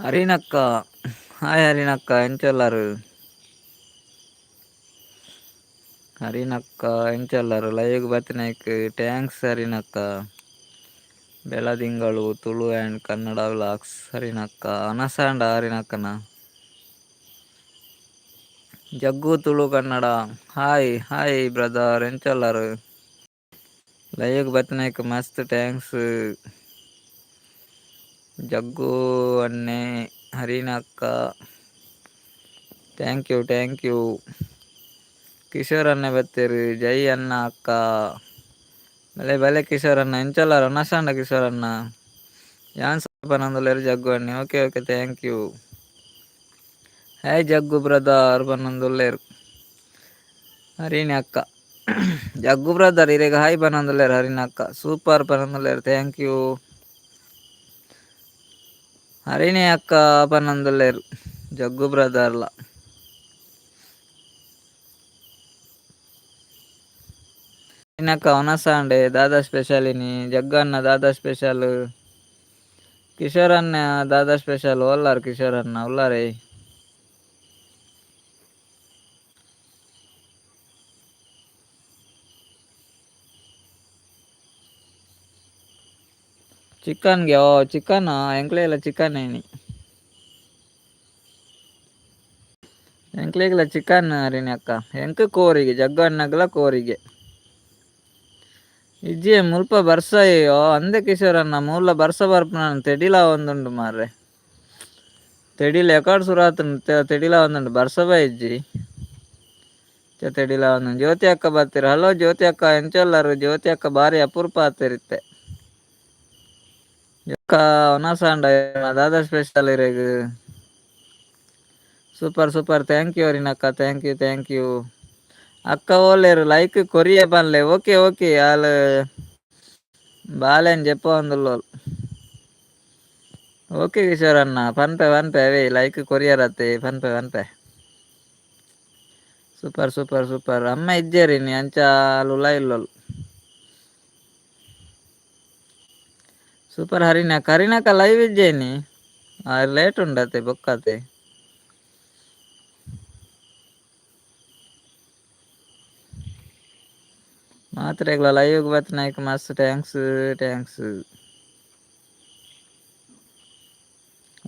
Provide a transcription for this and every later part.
ಹರಿನಕ್ಕ, hi ಹರಿನಕ್ಕ, ಎಂಚೊಲ್ಲರು? ಹರಿನಕ್ಕ ಎಂಚೊಲ್ಲರು? ಲೈವ್ ಬತ್ತಿನೈಕ್ thanks ಹರಿನಕ್ಕ. ಬೆಳದಿಂಗಳು ತುಳು ಆ್ಯಂಡ್ ಕನ್ನಡ ವ್ಲಾಗ್ಸ್ ಹರಿನಕ್ಕ. ಅನಸಾಂಡ ಹರಿನಕ್ಕನ. Jaggu Tulu Kannada, hi hi brother, ಎಂಚೊಲ್ಲರು? ಲೈವ್ ಬತ್ತಿನೈಕ್ ಮಸ್ತ್ thanks jug ಅಣ್ಣೆ, ಹರಿನಕ್ಕ, thank you thank you. Kishore ಅಣ್ಣೆ ಬತ್ತೇರು, ಜೈ ಅಣ್ಣ ಅಕ್ಕ. ಬಲೆ ಬಲೆ ಕಿಶೋರ್ ಅಣ್ಣ, ಎಂಚೊಲ್ಲರು? ಅನಸಾಂಡ ಕಿಶೋರ್ ಅಣ್ಣ. ಯಾನ್ ಪನೊಂದುಲ್ಲೆರ್ ಜಗ್ಗು ಅಣ್ಣೆ. Okay okay, thank you. Hi Jaggu brother ಪನೊಂದುಲ್ಲೆರ್ ಹರಿಣಿ ಅಕ್ಕ. ಜಗ್ಗು ಬ್ರದರ್ ಇರೆಗ್ ಹಾಯ್ ಪನೊಂದುಲ್ಲೆರ್ ಹರಿಣಿ ಅಕ್ಕ. ಸೂಪರ್ ಪನೊಂದುಲ್ಲೆರ್, thank you. Harini ಅಕ್ಕ ಪನೊಂದುಲ್ಲೆರ್ ಜಗ್ಗು ಬ್ರದರ್ಲ. ಅಕ್ಕ ವನಸಾಂಡೆ ದಾದಾ ಸ್ಪೆಷಲ್ ಇನಿ? ಜಗ್ಗಣ್ಣ ದಾದಾ ಸ್ಪೆಷಲ್? ಕಿಶೋರ್ ಅಣ್ಣ ದಾದಾ ಸ್ಪೆಷಲ್? ಓಲ್ಲಾರ್ ಕಿಶೋರ್ ಅಣ್ಣ? ಉಲ್ಲಾರೇ? ಚಿಕನ್ಗೆ? ಓ ಚಿಕನ್, ಎಂಕ್ಲೆಲ ಚಿಕನ್ ಏನಿ, ಎಂಕ್ಲೆಗ್ಲ ಚಿಕನ್ ಹರಿಣಿ ಅಕ್ಕ. ಎಂಕ್ ಕೋರಿಗೆ, ಜಗ್ಗು ಅಣ್ಣಗ್ಲ ಕೋರಿಗೆ. ಇಜ್ಜಿ ಮುಲ್ಪ ಬರ್ಸ. ಅಯ್ಯೋ ಅಂದೆ ಕಿಶೋರ್ ಅಣ್ಣ, ಮೂಲ ಬರ್ಸ ಬರ್ಪುನ ತೆಡಿಲ ಒಂದುಂಡು ಮಾರ್ರೆ. ತೆಡಿಲ್ ಎಕಾಡ್ ಸುರು ಆತುಂಡು, ತೆಡಿಲ ಒಂದುಂಡು, ಬರ್ಸ ಇಜ್ಜಿ, ತೆಡಿಲ ಒಂದುಂಡು. ಜ್ಯೋತಿ ಅಕ್ಕ ಬರ್ತೀರ. ಹಲೋ ಜ್ಯೋತಿ ಅಕ್ಕ, ಎಂಚೊಲ್ಲರು? ಜ್ಯೋತಿ ಅಕ್ಕ ಬಾರಿ ಅಪರೂಪ ಆತಿರುತ್ತೆ. ಅಕ್ಕ ಒನಸಾಂಡ ದಾದಾ ಸ್ಪೆಷಲ್ ಇರೆಗ್? Super super, thank you ಅರಿನಕ್ಕ, thank you thank you. ಅಕ್ಕ ಓಲೇರು? ಲೈಕ್ ಕೊರಿಯ ಪನ್ಲೆ. ಓಕೆ ಓಕೆ, ಆಲ್ ಬಾಲೆನ್ ಜೆಪ್ಪೊಂದುಲ್ಲೋಲ್. ಓಕೆ ಕಿಶೋರ್ ಅಣ್ಣ, ಪನ್ಪೆ ಪನ್ಪೆ, ಅವೇ ಲೈಕ್ ಕೊರಿಯರತ್ತೆ, ಪನ್ಪೆ ಪನ್ಪೆ. Super super super. ಅಮ್ಮ ಇಜ್ಜೇರಿ ನೀ ಅಂಚ ಆಲ್ ಉಲ ಇಲ್ಲೋಲ್. ಸೂಪರ್ ಹರಿನಕ್ಕ. ಹರಿನಕ್ಕ ಲೈವ್ ಇಜ್ಜೇನಿ, ಲೇಟ್ ಉಂಡತೆ ಬೊಕ್ಕತೆ. ಮಾತ್ರೆಗ್ಲ ಲೈವ್ ಬತ್ತಿನೈಕ್ ಮಸ್ತ್ thanks thanks.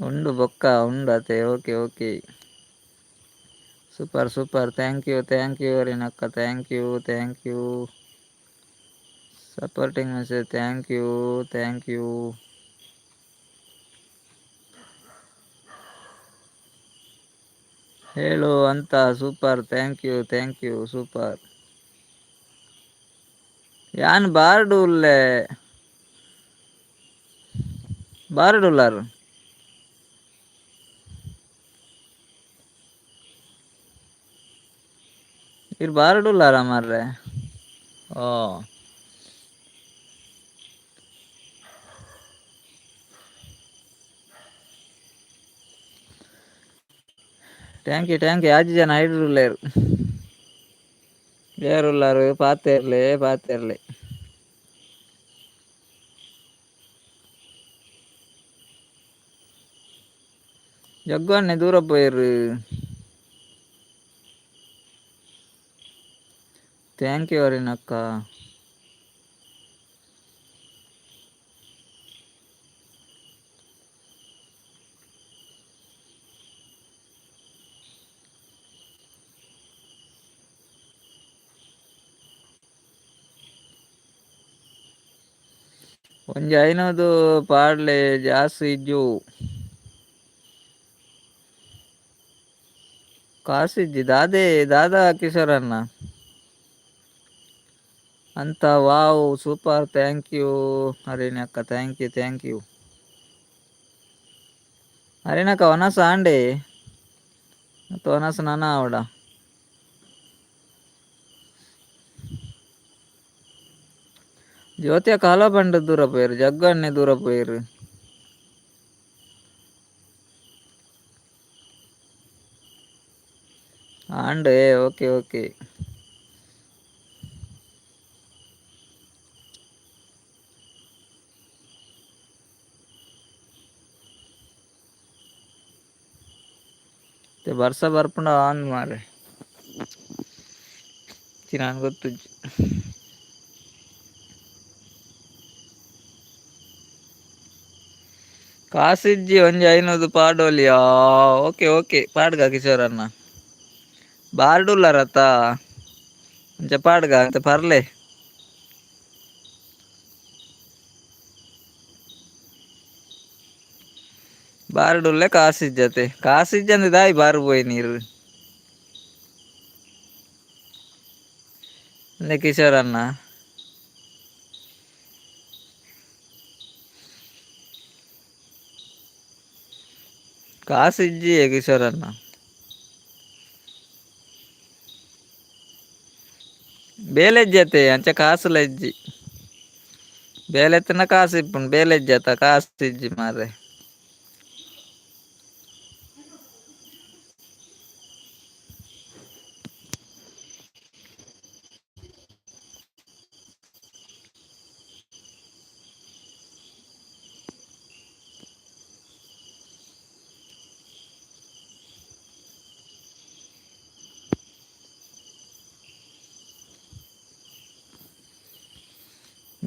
ಉಂಡು ಬೊಕ್ಕ ಉಂಡು ಅತೆ. Okay okay, super super, thank you thank you ಹರಿನಕ್ಕ, thank you thank you. Supporting message, thank you thank you. ಹೇಳು ಅಂತ super, thank you thank you, super. ಯಾನ್ ಬಾರ್ಡ್ ಉಲ್ಲೆ, ಬಾರ್ಡ್ ಉಲ್ಲಾರ್. ಇರ್ ಬಾರ್ಡ್ ಉಲ್ಲಾರ ಮಾರ್ರೆ. ಓ thank you thank you. ಆಜಿ ಜನ ಐಡ್ರ್ ಉಲ್ಲೇರು, ಏರುಲ್ಲಾರು ಪಾತೆರ್ಲೆ ಪಾತೆರ್ಲೆ. ಜಗ್ಗು ಅಣ್ಣೆ ದೂರ ಪೋಯೆರ್. Thank you ಅರಿನಕ್ಕ. ಒಂಜಿ ಐನೂದು ಪಾಡ್ಲೆ, ಜಾಸ್ತಿ ಇಜ್ಜು, ಕಾಸು ಇಜ್ಜಿ. ದಾದೆ ದಾದಾ ಕಿಶೋರಣ್ಣ ಅಂತ? ವಾವ್ ಸೂಪರ್, thank you Harini ಅಕ್ಕ, thank you thank you. ಹರಿಣಕ್ಕ ವನಸ ಆಂಡೆ ಮತ್ತು ವನಸ ನನ ಆವಡ. ಜ್ಯೋತಿ ಅಕ್ಕ ಹಲೋ ಪಂಡ ದೂರ ಪೋಯೆರ್. ಜಗ್ಗು ಅಣ್ಣೆ ದೂರ ಪೋಯೆರ್. ಆಂಡ್, ಓಕೆ ಓಕೆ. ಬರ್ಸ ಬರ್ಪುಂಡ ಆಂದ್ ಮಾರ್ರೆ. ಎಂಚಿನ ಗೊತ್ತುಜ್ಜಿ. ಕಾಸಿಜ್ಜಿ ಒಂಜಿ ಐನೂದು ಪಾಡೋಲಿಯಾ? Okay okay, ಪಾಡ್ಗ ಕಿಶೋರಣ್ಣ. ಬಾರ್ಡುಲ್ಲರತ್ತ, ಅಂಚ ಪಾಡ್ಗ ಅಂತ ಪರ್ಲೆ. ಬಾರ್ಡುಲ್ಲೆ ಕಾಸಿಜ್ಜತೆ, ಕಾಸಿಜ್ಜಂದೆ ದಾಯಿ ಬಾರು ಪೋಯಿ ನೀರು. ಅಂದೆ ಕಿಶೋರಣ್ಣ. ಕಾಸಿಜ್ಜಿ ಕಿಶೋರಣ್ಣ. ಬೇಲೆಜ್ಜತೆ ಅಂಚ ಕಾಸುಲ ಇಜ್ಜಿ. ಬೇಲೆತ್ತಿನ ಕಾಸು ಇಪ್ಪುಂಡು, ಬೇಲೆಜ್ಜತ ಕಾಸು ಇಜ್ಜಿ ಮಾರ್ರೆ.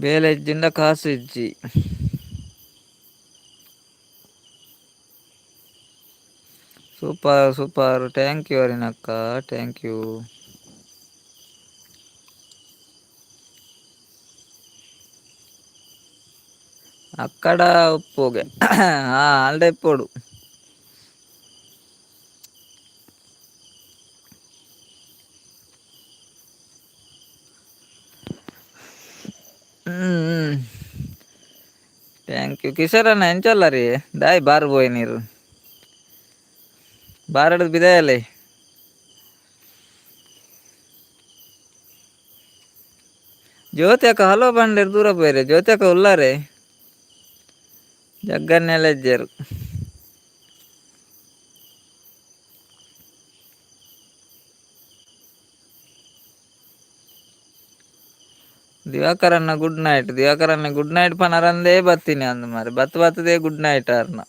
ಬೇಲೆ ಇಜ್ಜಿಂಡ ಕಾಸು ಇಜ್ಜಿ. Super super, thank you ಅರಿನಕ್ಕ, thank you. ಅಕ್ಕಡ ಉಪ್ಪುಗೆ ಆಲ್ಡ ಇಪ್ಪೊಡು. Thank you ಕಿಶೋರಣ್ಣ. ಎಂಚಲ್ಲ ರೀ, ದಾಯಿ ಬಾರ್ ಪೋಯಿ ನೀರು? ಬಾರಡ್ದು ಬಿದಾಯಲೆ. ಜ್ಯೋತಿ ಅಕ್ಕ ಹಲೋ ಬಂಡೇರು, ದೂರ ಪೋಯ್ರೆ. ಜ್ಯೋತಿ ಅಕ್ಕ ಉಲ್ಲಾರೆ, ಜಗ್ಗನ್ನೆಲ್ಲ ಇಜ್ಜೆರು. ದಿವಾಕರಣ್ಣ ಗುಡ್ ನೈಟ್. ದಿವಾಕರಣ್ಣ ಗುಡ್ ನೈಟ್ ಪನರಂದೇ ಬತ್ತೀನಿ ಅಂದ್ ಮಾರೆ, ಬತ್ ಬತ್ತದೇ ಗುಡ್ ನೈಟ್ ಅರ್ನ.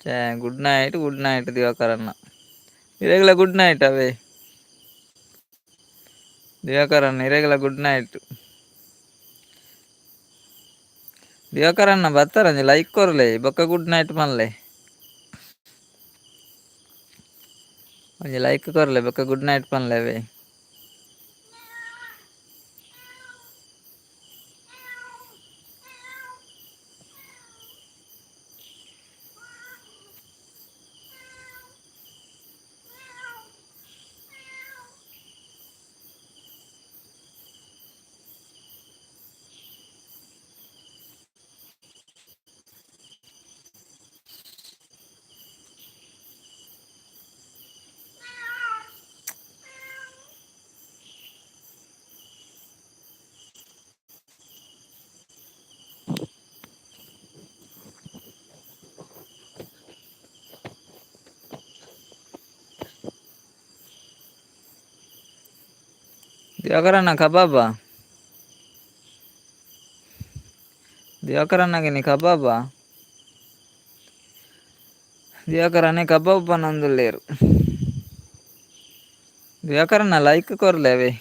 ಛೇ, ಗುಡ್ ನೈಟ್ ಗುಡ್ ನೈಟ್ ದಿವಾಕರಣ್ಣ. ಇರೆಗ್ಲ ಗುಡ್ ನೈಟ್ ಅವೇ ದಿವಾಕರಣ್ಣ, ಇರೆಗ್ಲ ಗುಡ್ ನೈಟ್. ದಿವಾಕರಣ್ಣ ಬತ್ತಾರಂಜಿ ಲೈಕ್ ಕೊರ್ಲೆ, ಬೊಕ್ಕ ಗುಡ್ ನೈಟ್ ಪನ್ಲೆ. ಒಂಜಿ ಲೈಕ್ ಕೊರ್ಲೆ, ಬೊಕ್ಕ ಗುಡ್ ನೈಟ್ ಪನ್ಲೆ ಅವೇ. ದಿವಾಕರಣ್ಣ ಕಬಾಬಾ? ದಿವಾಕರಣ್ಣಗೆ ನೀ ಕಬಾಬಾ? ದಿವಾಕರಣ್ಣೆ ಕಬಾಬ್ ಪನೊಂದುಲ್ಲೆರ್. ದಿವಾಕರಣ್ಣ ಲೈಕ್ ಕೊರ್ಲೆ ಅವೇ.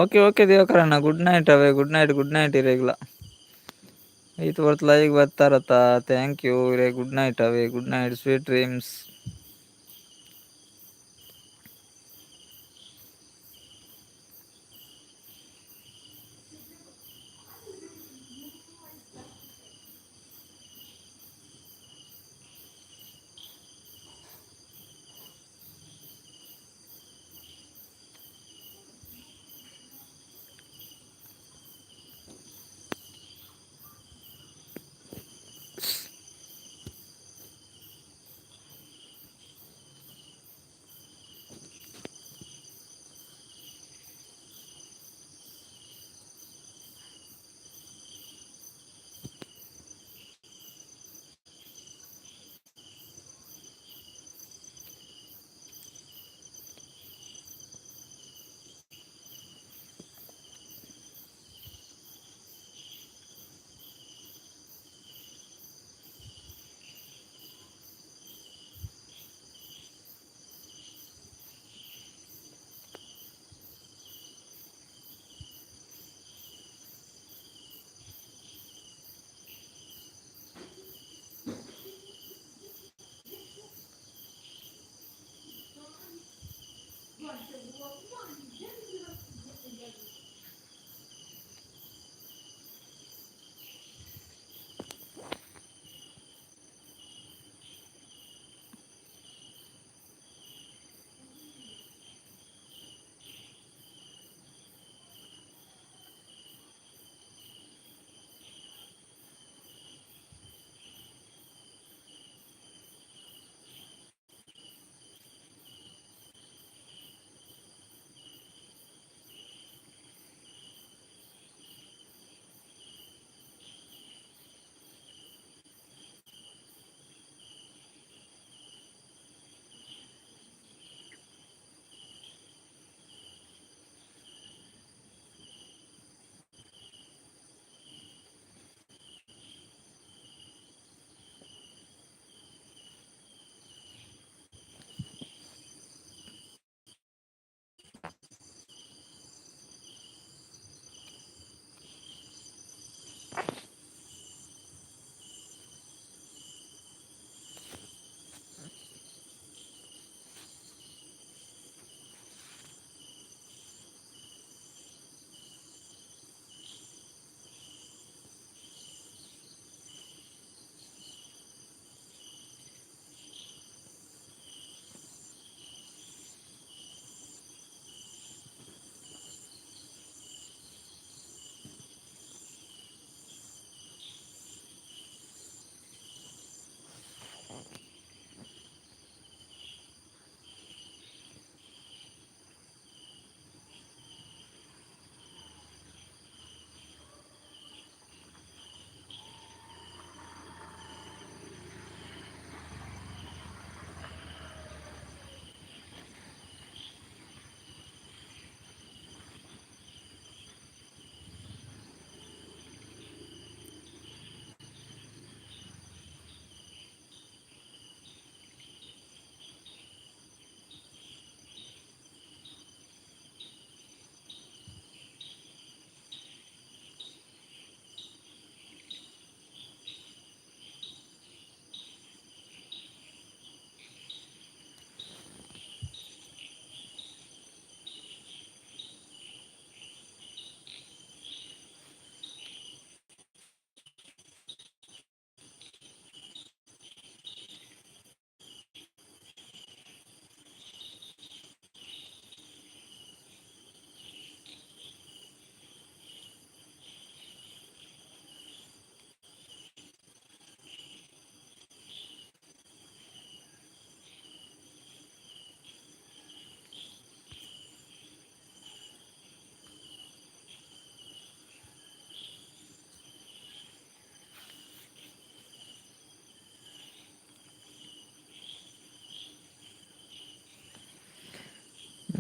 ಓಕೆ ಓಕೆ ದಿವಾಕರಣ್ಣ, ಗುಡ್ ನೈಟ್ ಅವೇ, ಗುಡ್ ನೈಟ್ ಗುಡ್ ನೈಟ್ ಇರೆಗ್ಲ. ಈತ್ ಹೊರ್ತು ಲೈಕ್ ಬರ್ತಾರತ್ತ, thank you ಇರೇ. ಗುಡ್ ನೈಟ್ ಅವೇ, ಗುಡ್ ನೈಟ್, ಸ್ವೀಟ್ ಡ್ರೀಮ್ಸ್.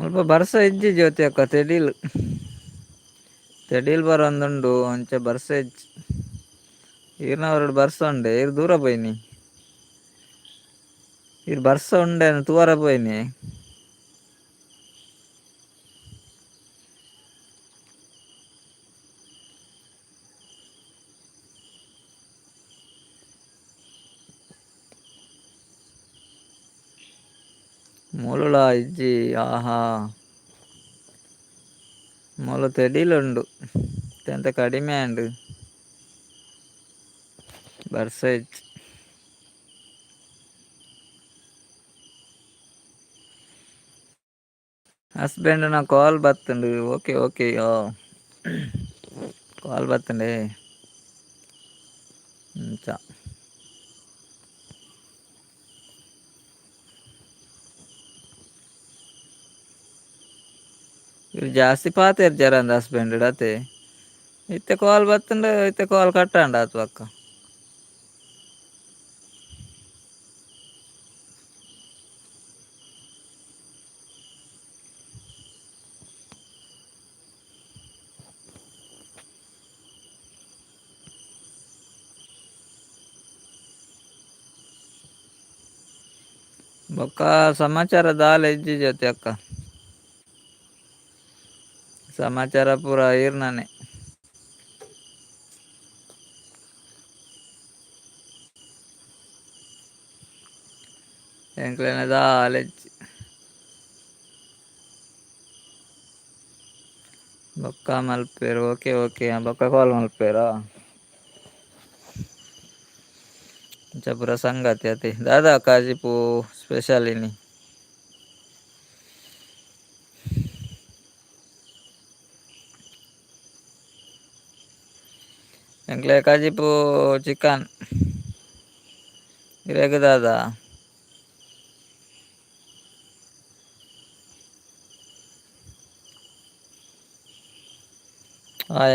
ಮುಲ್ಪ ಬರ್ಸ ಇಜ್ಜಿ ಜ್ಯೋತಿ ಅಕ್ಕ, ತೆಡಿಲ್ ತೆಡಿಲ್ ಬರೊಂದುಂಡು, ಅಂಚ ಬರ್ಸ ಇಜ್ಜಿ. ಈರ್ನವರಡ್ ಬರ್ಸ ಉಂಡೆ, ಈರ್ ದೂರ ಪೋಯಿನಿ. ಈರ್ ಬರ್ಸ ಉಂಡೆ ತೂವರ ಪೋಯಿನಿ. ಮೂಲುಲ ಇಜ್ಜಿ. ಆಹಾ, ಮೂಲು ತೆಡಿಲ್ ಉಂಡು, ಎಂತ ಕಡಿಮೆ ಆಂಡ್, ಬರ್ಸ ಇಜ್ಜಿ. ಹಸ್ಬೆಂಡ್ ನ ಕಾಲ್ ಬತ್ತುಂಡು. ಓಕೆ ಓಕೆ, ಕಾಲ್ ಬತ್ತುಂಡೆ ಅಂಚ. ಇರ್ ಜಾಸ್ತಿ ಪಾತೆರ್ ಜರಂದ ಹಸ್ಬೆಂಡ್ ಅತೆ. ಇತ್ತೆ ಕಾಲ್ ಬತ್ತುಂಡು, ಇತ್ತೆ ಕಾಲ್ ಕಟ್ಟಾಂಡ ಆತು ಅಕ್ಕ. ಬೊಕ್ಕ ಸಮಾಚಾರ ದಾಲ ಇಜ್ಜಿ ಜ್ಯೋತಿ ಅಕ್ಕ, ಸಮಾಚಾರ ಪೂರ ಈರ್ನನೆ. ಎಂಕ್ಲೆನ ದಾಲ ಇಜ್ಜಿ. ಬೊಕ್ಕ ಮಲ್ಪೇರು. ಓಕೆ ಓಕೆ, ಬೊಕ್ಕ ಕಾಲ್ ಮಲ್ಪೇರಾ. ಅಂಚ ಪೂರ ಸಂಗತಿ ಅತಿ. ದಾದಾ ಕಾಜಿಪು ಸ್ಪೆಷಲ್ ಇನಿ? ಎಂಕ್ಲೆ ಕಾಜಿಪು ಚಿಕನ್. ಇರೆಗ್ ದಾದಾ?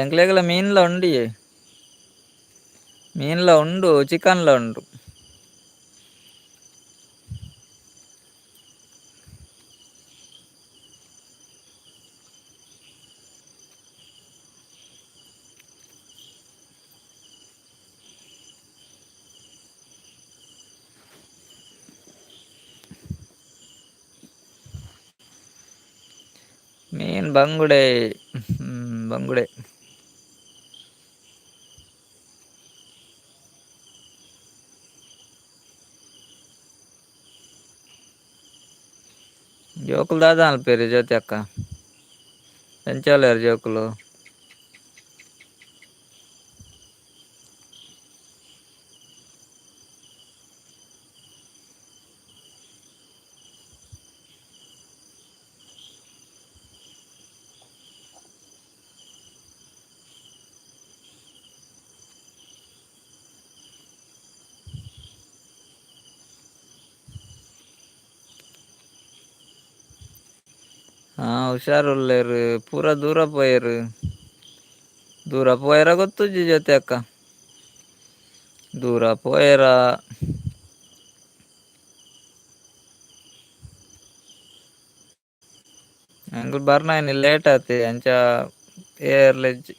ಎಂಕ್ಲೆಗ್ಲ ಮೀನ್ಲ ಉಂಡಿಯೇ, ಮೀನ್ಲ ಉಂಡು, ಚಿಕನ್ಲ ಉಂಡು. ಮೀನ್ ಬಂಗುಡೆ, ಬಂಗುಡೆ. ಜೋಕುಲು ದಾದ ಅನ್ಪೇರು ಜ್ಯೋತಿ ಅಕ್ಕ? ಎಂಚ ಜೋಕುಲು? ಹುಷಾರುಲ್ಲೇರು. ಪೂರ ದೂರ ಪೋಯೆರು, ದೂರ ಪೋಯೆರ ಗೊತ್ತುಜ್ಜಿ ಜ್ಯೋತಿ ಅಕ್ಕ, ದೂರ ಪೋಯೆರ. ಎಂಕುಲು ಬರ್ನ ಲೇಟ್ ಆತಿ, ಅಂಚ ಏರ್ಲೆಜ್ಜಿ.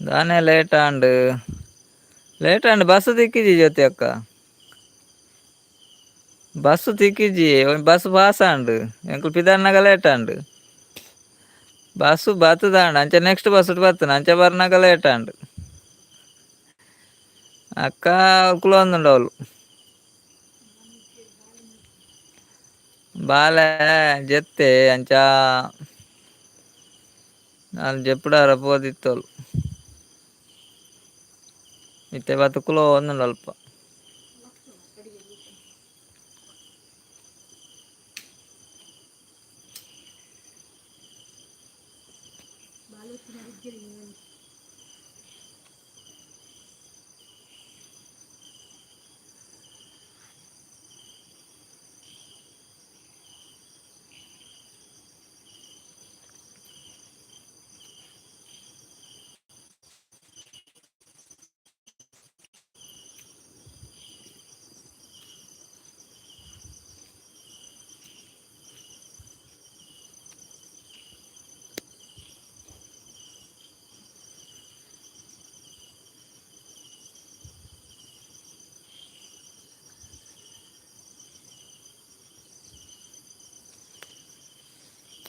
ದಾನೆ ಲೇಟ್ ಆಂಡ್, ಲೇಟ್ ಆಂಡ್. ಬಸ್ ತಿಕ್ಕಿಜಿ ಜ್ಯೋತಿ ಅಕ್ಕ, ಬಸ್ ತಿಕ್ಕಿಜಿ. ಬಸ್ ಪಾಸ್ ಆಂಡ್, ಎಂಕುಲು ಪಿದರ್ನಾಗ ಲೇಟ್ ಆಂಡ್. ಬಸ್ಸು ಬತ್ತದಾಂಡ್, ಅಂಚ ನೆಕ್ಸ್ಟ್ ಬಸ್ ಬತ್ತನ, ಅಂಚ ಬರ್ನಾಗ ಲೇಟ್ ಆಂಡ್. ಅಕ್ಕ ಕುಲೊಂದುಂಡು ಅವಳು. ಬಾಲೆ ಜೆತ್ತೆ, ಅಂಚ ನಾನು ಜೆಪ್ಪುಡಾರ ಪೋದಿತ್ತೋಲು. ಇತ್ತೆ ಬತ್ತು ಕುಲೊಂದುಂಡು ಅಲ್ಪ.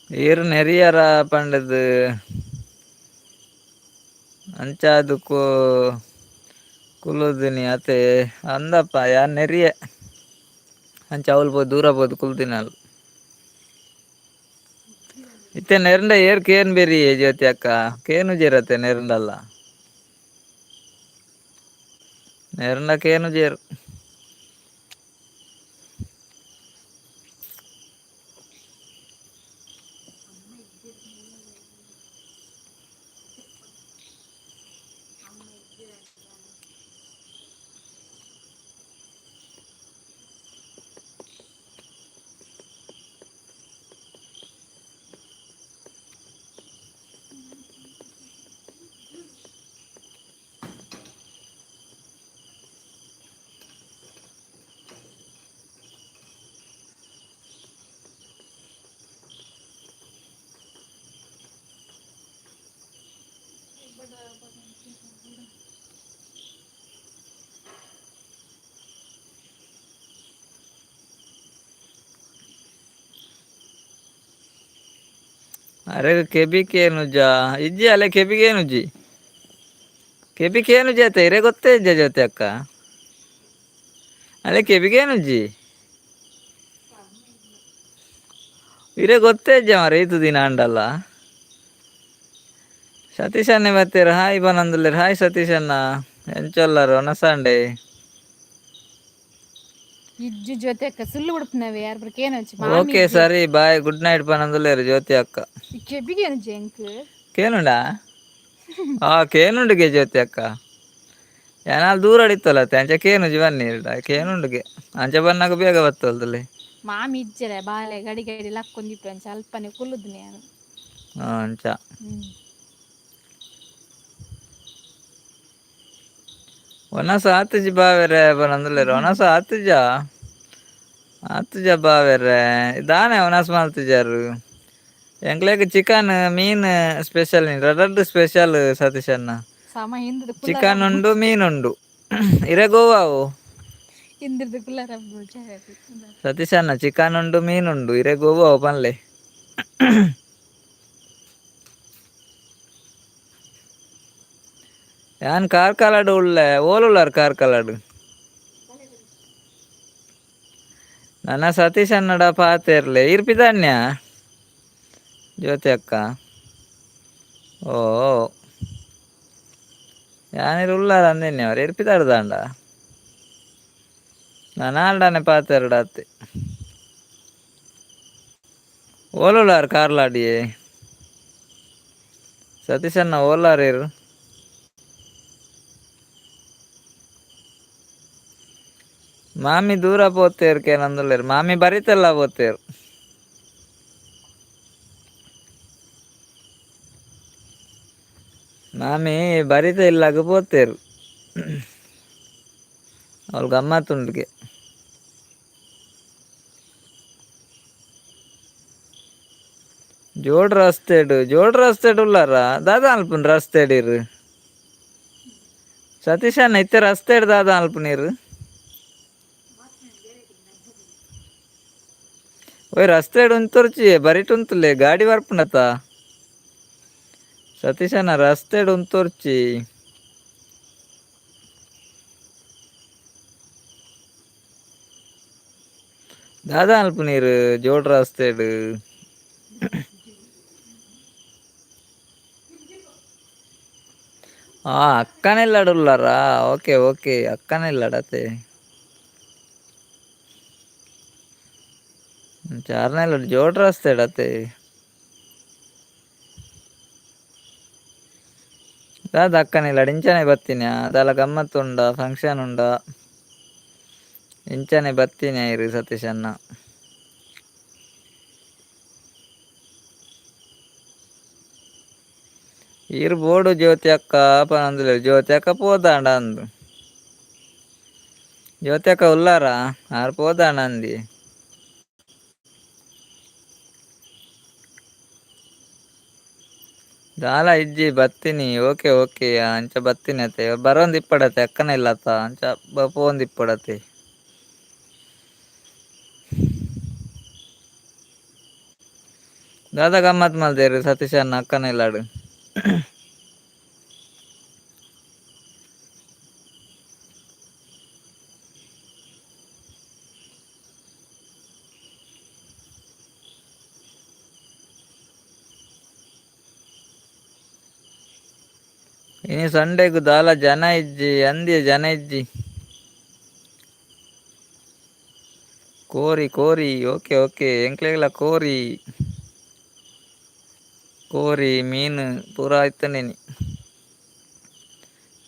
ಈರ್ ನೆರಿಯರ ಪಂಡದು ಅಂಚಾದ್ ಕುಲ್ಲುದಿನಿ ಅತೆ ಅಂದಪ್ಪ ಯಾನ್ ನೆರಿಯೆ ಅಂಚ ಅವ್ಲು ಪೋದು ದೂರ ಪೋದು ಕುಲ್ದಿನಾಲ್. ಇತ್ತೆ ನೆರಂಡ ಏರ್ ಕೇನ್ ಬೇರಿ ಜ್ಯೋತಿ ಅಕ್ಕ ಕೇನುಜೆರತೆ ನೆರಂಡಲ್ಲ ನೆರಂಡ ಕೇನುಜೆರ್. ಅರೆ ಕೆಬಿ ಕೇನುಜ ಇಜ್ಜಿ ಅಲೆ ಕೆಬಿ ಕೇನುಜಿ ಕೆಬಿ ಕೇನುಜಿ ಅತ್ತೆ ಇರೆ ಗೊತ್ತೇ ಇಜ್ಜ ಜ್ಯೋತಿ ಅಕ್ಕ ಅಲೆ ಕೆಬಿ ಕೇನುಜಿ ಇರೆ ಗೊತ್ತೇ ಇಜ್ಜ ಮಾರ್ರೆ ಈತ್ ದಿನ ಆಂಡಲ್ಲ. ಸತೀಶ್ ಅಣ್ಣೆ ಬತ್ತೆರ್ ಹಾಯ್ ಪನೊಂದುಲ್ಲೆರ್ ಹಾಯ್ ಸತೀಶ್ ಅಣ್ಣ ಎಂಚೊಲ್ಲರ್ ಒನಸಾಂಡೆ. ಇಜ್ಜು ಜ್ಯೋತಿ ಅಕ್ಕ ಸುಳ್ಳು ಉಡುಪಿನವೇ ಯಾರು ಕೇನೊಂಚಿ ಮಾಮಿ. ಓಕೆ ಸರಿ ಬಾಯ್ ಗುಡ್ ನೈಟ್ ಪನೊಂದುಲ್ಲೆರ್ ಜ್ಯೋತಿ ಅಕ್ಕ. ಕೆಬಿಗೇನುಜಿ ಎಂಕ್. ಕೇನುಂಡಾ ಆ ಕೇನುಂಡುಗೆ ಜ್ಯೋತಿ ಅಕ್ಕ ಯಾನಾಲ್ ದೂರ ಅಡಿತ್ತಲ್ಲ ಅಂಚ ಕೇನುಜಿ ಬನ್ನಿ ಕೇನುಂಡುಗೆ ಅಂಚ ಬನ್ನಾಗ ಬೇಗ ಬತ್ತಲ್ದಲೆ. ಮಾಮಿ ಇಜ್ಜರೆ ಬಾಲೆ ಗಡಿ ಗಡಿ ಲಕ್ಕೊಂದಿಪ್ಪೆ ಅಂಚ ಅಲ್ಪನೆ ಕುಲ್ಲುದಿನಿ ಯಾನ್. ಅಂಚ. ಒನಸ ಆತುಜಿ ಬಾವೆರೆ ಪನೊಂದುಲ್ಲೆರ್ ಒನಸ ಆತುಜ ಆತುಜ ಬಾವೆರೆ ದಾನೆ ಒನಸ್ ಮಲ್ತಿಜಾರ್ ಎಂಕ್ಲೆಗ್ ಚಿಕನ್ ಮೀನ್ ಸ್ಪೆಷಲ್ ರಡ್ಡ್ ಸ್ಪೆಷಲ್ ಸತೀಶ್ ಅಣ್ಣ. ಸಮ ಹಿಂದ್ರದು ಕುಲ್ಲರ. ಚಿಕನ್ ಉಂಡು ಮೀನ್ ಉಂಡು ಇರೆ ಗೋವಾವು. ಹಿಂದ್ರದು ಕುಲ್ಲರ. ಸತೀಶ್ ಅಣ್ಣ ಚಿಕನ್ ಉಂಡು ಮೀನ್ ಉಂಡು ಇರೆ ಗೋವಾವು ಪನ್ಲೆ. ಯಾನ್ ಕಾರ್ಕಳಡ್ ಉಲ್ಲೆ ಓಲುಲ್ಲಾರ್ ಕಾರ್ಕಳಡ್ ನನ ಸತೀಶ್ ಅಣ್ಣಡ ಪಾತೆರ್ಲೆ ಈರ್ ಪಿದಾನ್ಯ ಜ್ಯೋತಿ ಅಕ್ಕ ಓ ಯಾನಿರ್ ಉಲ್ಲಾರ ಅಂದಿನ್ನೆ ಅವ್ರು ಇರ್ ಪಿದಾಡ್ದಾಂಡ ನನಾಲ್ಡನೆ ಪಾತೆರಡಾತೆ ಓಲುಲ್ಲಾರ್ ಕಾರ್ಲಾಡಿಯೇ ಸತೀಶ್ ಅಣ್ಣ ಓಲಾರ್ ಇರು. ಮಾಮಿ ದೂರ ಪೋತೇರ್ ಕೇನಂದುಲ್ಲೆರ್ ಮಾಮಿ ಬರಿತೆಲ್ಲ ಪೋತೇರ್. ಮಾಮಿ ಬರಿತ ಇಲ್ಲಾಗ ಪೋತೇರ್ ಅವ್ಳು ಗಮ್ಮತ್ತುಂಡುಗೆ. ಜೋಡ್ ರಸ್ತೆಡ್ ಜೋಡ್ ರಸ್ತೆಡ್ ಉಲ್ಲಾರ ದಾದ ಅಲ್ಪುನ್ ರಸ್ತೆಡ್ ಇರು ಸತೀಶ್ ಅಣ್ಣ ಇತ್ತೆ ರಸ್ತೆಡ್ ದಾದ ಅಲ್ಪುನೀರು ಓಯ್ ರಸ್ತೆಡ್ ಉಂತೊರ್ಚಿ ಬರಿಟ್ ಉಂತುಲೆ ಗಾಡಿ ಬರ್ಪುಂಡತ ಸತೀಶ್ ಅಣ್ಣ ರಸ್ತೆಡ್ ಉಂತೊರ್ಚಿ ದಾದ ಅಲ್ಪುನೀರು ಜೋಡ್ ರಸ್ತೆಡ್. ಅಕ್ಕನ ಉಲ್ಲಾರಾ ಓಕೆ ಓಕೆ ಅಕ್ಕನ ಇಲ್ಲಡತೆ ಚಾರ್ನೆಲ್ಲ ಜೋಡ್ ರಸ್ತೆಡ್ ಅತೆ ದಾದ ಅಕ್ಕನ ಇಲ್ಲಡ್ ಇಂಚನೆ ಬತ್ತಿನ ದಾಲ ಗಮ್ಮತ್ ಉಂಡ ಫಂಕ್ಷನ್ ಉಂಡ ಇಂಚನೆ ಬತ್ತಿನ ಇರು ಸತೀಶ್ ಅಣ್ಣ. ಈರ್ ಬೋಡು ಜ್ಯೋತಿ ಅಕ್ಕ ಪನೊಂದುಲ್ಲೆರ್ ಜ್ಯೋತಿ ಅಕ್ಕ ಪೋದಾಂಡ ಅಂದ್ ಜ್ಯೋತಿ ಅಕ್ಕ ಉಲ್ಲಾರ ಆರ್ ಪೋದಾಂಡ ಅಂದಿ. ದಾಲ ಇಜ್ಜಿ ಬತ್ತಿನಿ ಓಕೆ ಓಕೆ ಅಂಚ ಬತ್ತಿನಿ ಅತೆ ಬರೋಂದು ಇಪ್ಪಡತೆ ಅಕ್ಕನ ಇಲ್ಲತ್ತ ಅಂಚ ಪೋವೊಂದು ಇಪ್ಪಡತೆ. ದಾದಾ ಗಮ್ಮತ್ ಮಲ್ತೇರು ಸತೀಶ್ ಅಣ್ಣ ಅಕ್ಕನ ಇಲ್ಲಾಡು. ಇನಿ ಸಂಡೇಗು ದಾಲ ಜನ ಇಜ್ಜಿ, ಅಂದ್ಯ ಜನ ಇಜ್ಜಿ. ಕೋರಿ ಕೋರಿ, ಓಕೆ ಓಕೆ, ಎಂಕ್ಲೆಗ್ಲ ಕೋರಿ ಕೋರಿ ಮೀನು ಪೂರ ಇತ್ತಂಡಿನಿ.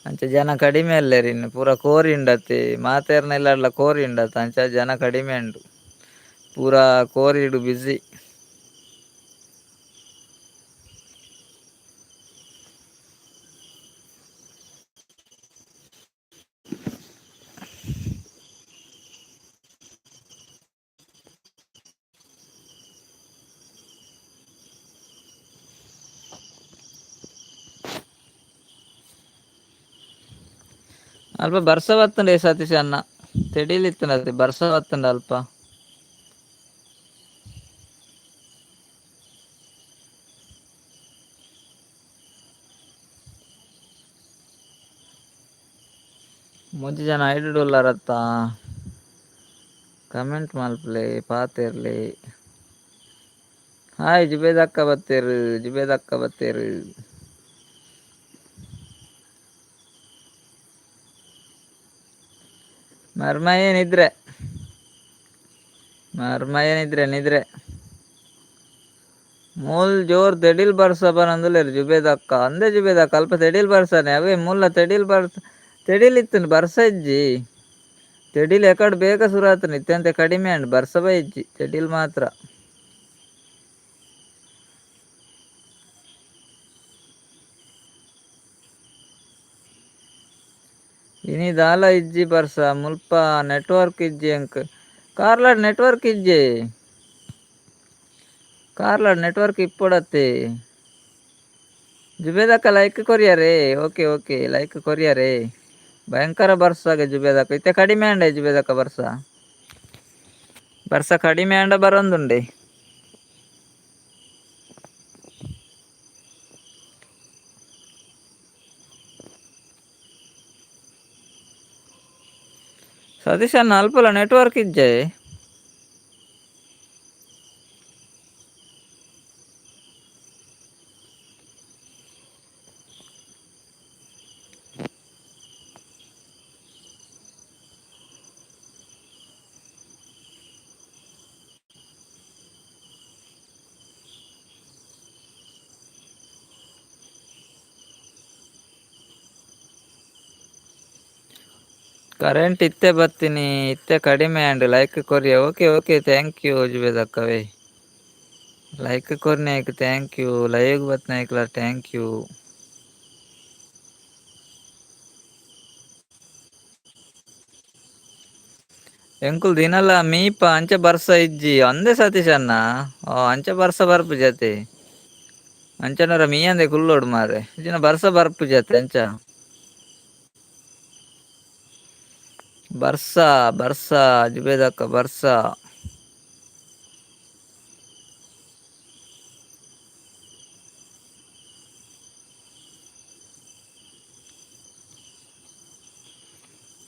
ಅಂಚ ಜನ ಕಡಿಮೆ ಅಲ್ಲೇರಿ ಇನ್ನು, ಪೂರ ಕೋರಿ ಉಂಡತ್ತೆ ಮಾತೆರ್ನ ಕೋರಿ ಉಂಡತ್ತ, ಅಂಚ ಜನ ಕಡಿಮೆ ಉಂಡು, ಪೂರ ಕೋರಿಡು ಬಿಸಿ. ಅಲ್ಪ ಬರ್ಸ ಬತ್ತುಂಡೆ ಸತೀಶ್ ಅಣ್ಣ, ತೆಡಿಲಿತ್ತುಂಡತ್ತೆ ಬರ್ಸ ಬತ್ತುಂಡ ಅಲ್ಪ. ಮೂಜಿ ಜನ ಐಡುಡುಲ್ಲಾರತ್ತ, ಕಮೆಂಟ್ ಮಲ್ಪಲೆ ಪಾತೆರ್ಲೆ. ಹಾಯ್ ಜುಬೇದಕ್ಕ ಬತ್ತೇರು, ಜುಬೇದಕ್ಕ ಬತ್ತೇರು. ಮರ್ಮಯ್ಯ ನಿದ್ರೆ, ಮರ್ಮಯ್ಯ ನಿದ್ರೆ ನಿದ್ರೆ. ಮೂಲ್ ಜೋರ್ ತೆಡಿಲ್ ಬರ್ಸ ಬರಂದುಲ್ಲೆರ್ ಜುಬೇದಕ್ಕ. ಅಂದೆ ಜುಬೇದಕ್ಕ ಅಲ್ಪ ತೆಡಿಲ್ ಬರ್ಸನೆ ಅವೇ ಮುಲ್ಲ ತೆಡಿಲ್ ಬರ್ಸ ತೆಡಿಲ್ ಇತ್ತುಂಡು ಬರ್ಸ ಇಜ್ಜಿ. ತೆಡಿಲ್ ಎಕಡ್ ಬೇಗ ಸುರು ಆತುಂಡು, ಇತ್ತೆಂತೆ ಕಡಿಮೆ ಅಂಡ್ ಬರ್ಸ ಬೈಜ್ಜಿ ತೆಡಿಲ್ ಮಾತ್ರ. ಇನಿ ದಾಲ ಇಜ್ಜಿ ಬರ್ಸ, ಮುಲ್ಪ ನೆಟ್ವರ್ಕ್ ಇಜ್ಜಿ ಅಂಕ್. ಕಾರ್ಲಾಡ್ ನೆಟ್ವರ್ಕ್ ಇಜ್ಜಿ, ಕಾರ್ಲಾಡ್ ನೆಟ್ವರ್ಕ್ ಇಪ್ಪೊಡತ್ತೆ. ಜುಬೇದಕ್ಕ ಲೈಕ್ ಕೊರಿಯರೇ, ಓಕೆ ಓಕೆ ಲೈಕ್ ಕೊರಿಯರೇ. ಭಯಂಕರ ಬರ್ಸಾಗ ಜುಬೇದಕ್ಕ, ಇತ್ತೆ ಕಡಿಮೆ ಅಂಡೆ ಜುಬೇದಕ್ಕ ಬರ್ಸ, ಬರ್ಸ ಕಡಿಮೆ ಅಂಡ ಬರಂದುಂಡೆ. ಸತೀಶ್ ಅಣ್ಣ ಅಲ್ಪಲ ನೆಟ್ವರ್ಕ್ ಇಜ್ಜೆ. ಕರೆಂಟ್ ಇತ್ತೆ ಬತ್ತೀನಿ, ಇತ್ತೆ ಕಡಿಮೆ ಅಂಡ್ ಲೈಕ್ ಕೊರಿಯ. ಓಕೆ ಓಕೆ thank you ಜುಬೇದಕ್ಕವೇ, ಲೈಕ್ ಕೊರ್ನಾಯ್ಕ್ thank you, live ಬತ್ನಾಯ್ಕಲ thank you. ಎಂಕುಲ್ ದಿನಲ ಮೀಪ ಅಂಚೆ ಬರ್ಸ ಇಜ್ಜಿ ಅಂದೆ ಸತೀಶ್ ಅಣ್ಣ. ಅಂಚೆ ಬರ್ಸ ಬರ್ಪು ಜತೆ ಅಂಚನರ ಮೀ ಅಂದೆ ಕುಲ್ಲೋಡು ಮಾರೆ, ಇಜ್ಜಿನ ಬರ್ಸ ಬರ್ಪು ಜತೆ ಅಂಚ. ಬರ್ಸ ಬರ್ಸ ಜುಬೇದಕ್ಕ ಬರ್ಸ.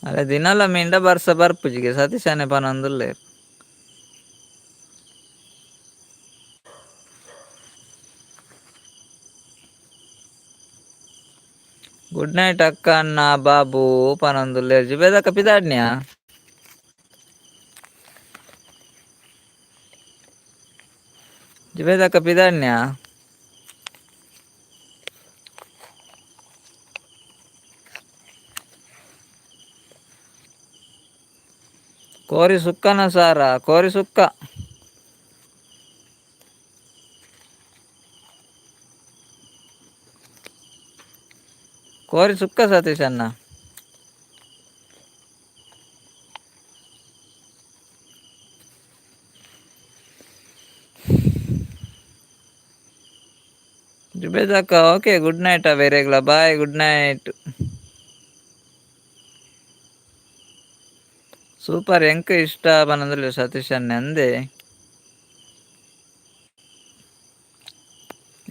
ಅರೆ ದಿನಲ ಮೀಂಡ ಬರ್ಸ ಬರ್ಪುಜಿಗೆ ಸತೀಶನೆ ಪನೊಂದುಲ್ಲೆರ್. ಗುಡ್ ನೈಟ್ ಅಕ್ಕ ಅಣ್ಣ ಬಾಬು ಪನೊಂದುಲ್ಲೆರ್. ಜುಬೇದಕ್ಕ ಪಿದಾಡ್ನ್ಯಾ? ಜುಬೇದಕ್ಕ ಪಿದಾಡ್ನ್ಯಾ? ಕೋರಿ ಸುಕ್ಕನ ಸಾರ, ಕೋರಿ ಸುಕ್ಕ. ಕೋರಿ ಸುಕ್ಕ ಸತೀಶ್ ಅಣ್ಣ. ಜುಬೇದಕ್ಕ ಓಕೆ ಗುಡ್ ನೈಟ್ ಬೇರೆಗ್ಲ, ಬಾಯ್ ಗುಡ್ ನೈಟ್. ಸೂಪರ್ ಎಂಕ್ ಇಷ್ಟ ಪನೊಂದುಲ್ಲೆ ಸತೀಶ್ ಅಣ್ಣೆ ಅಂದೆ.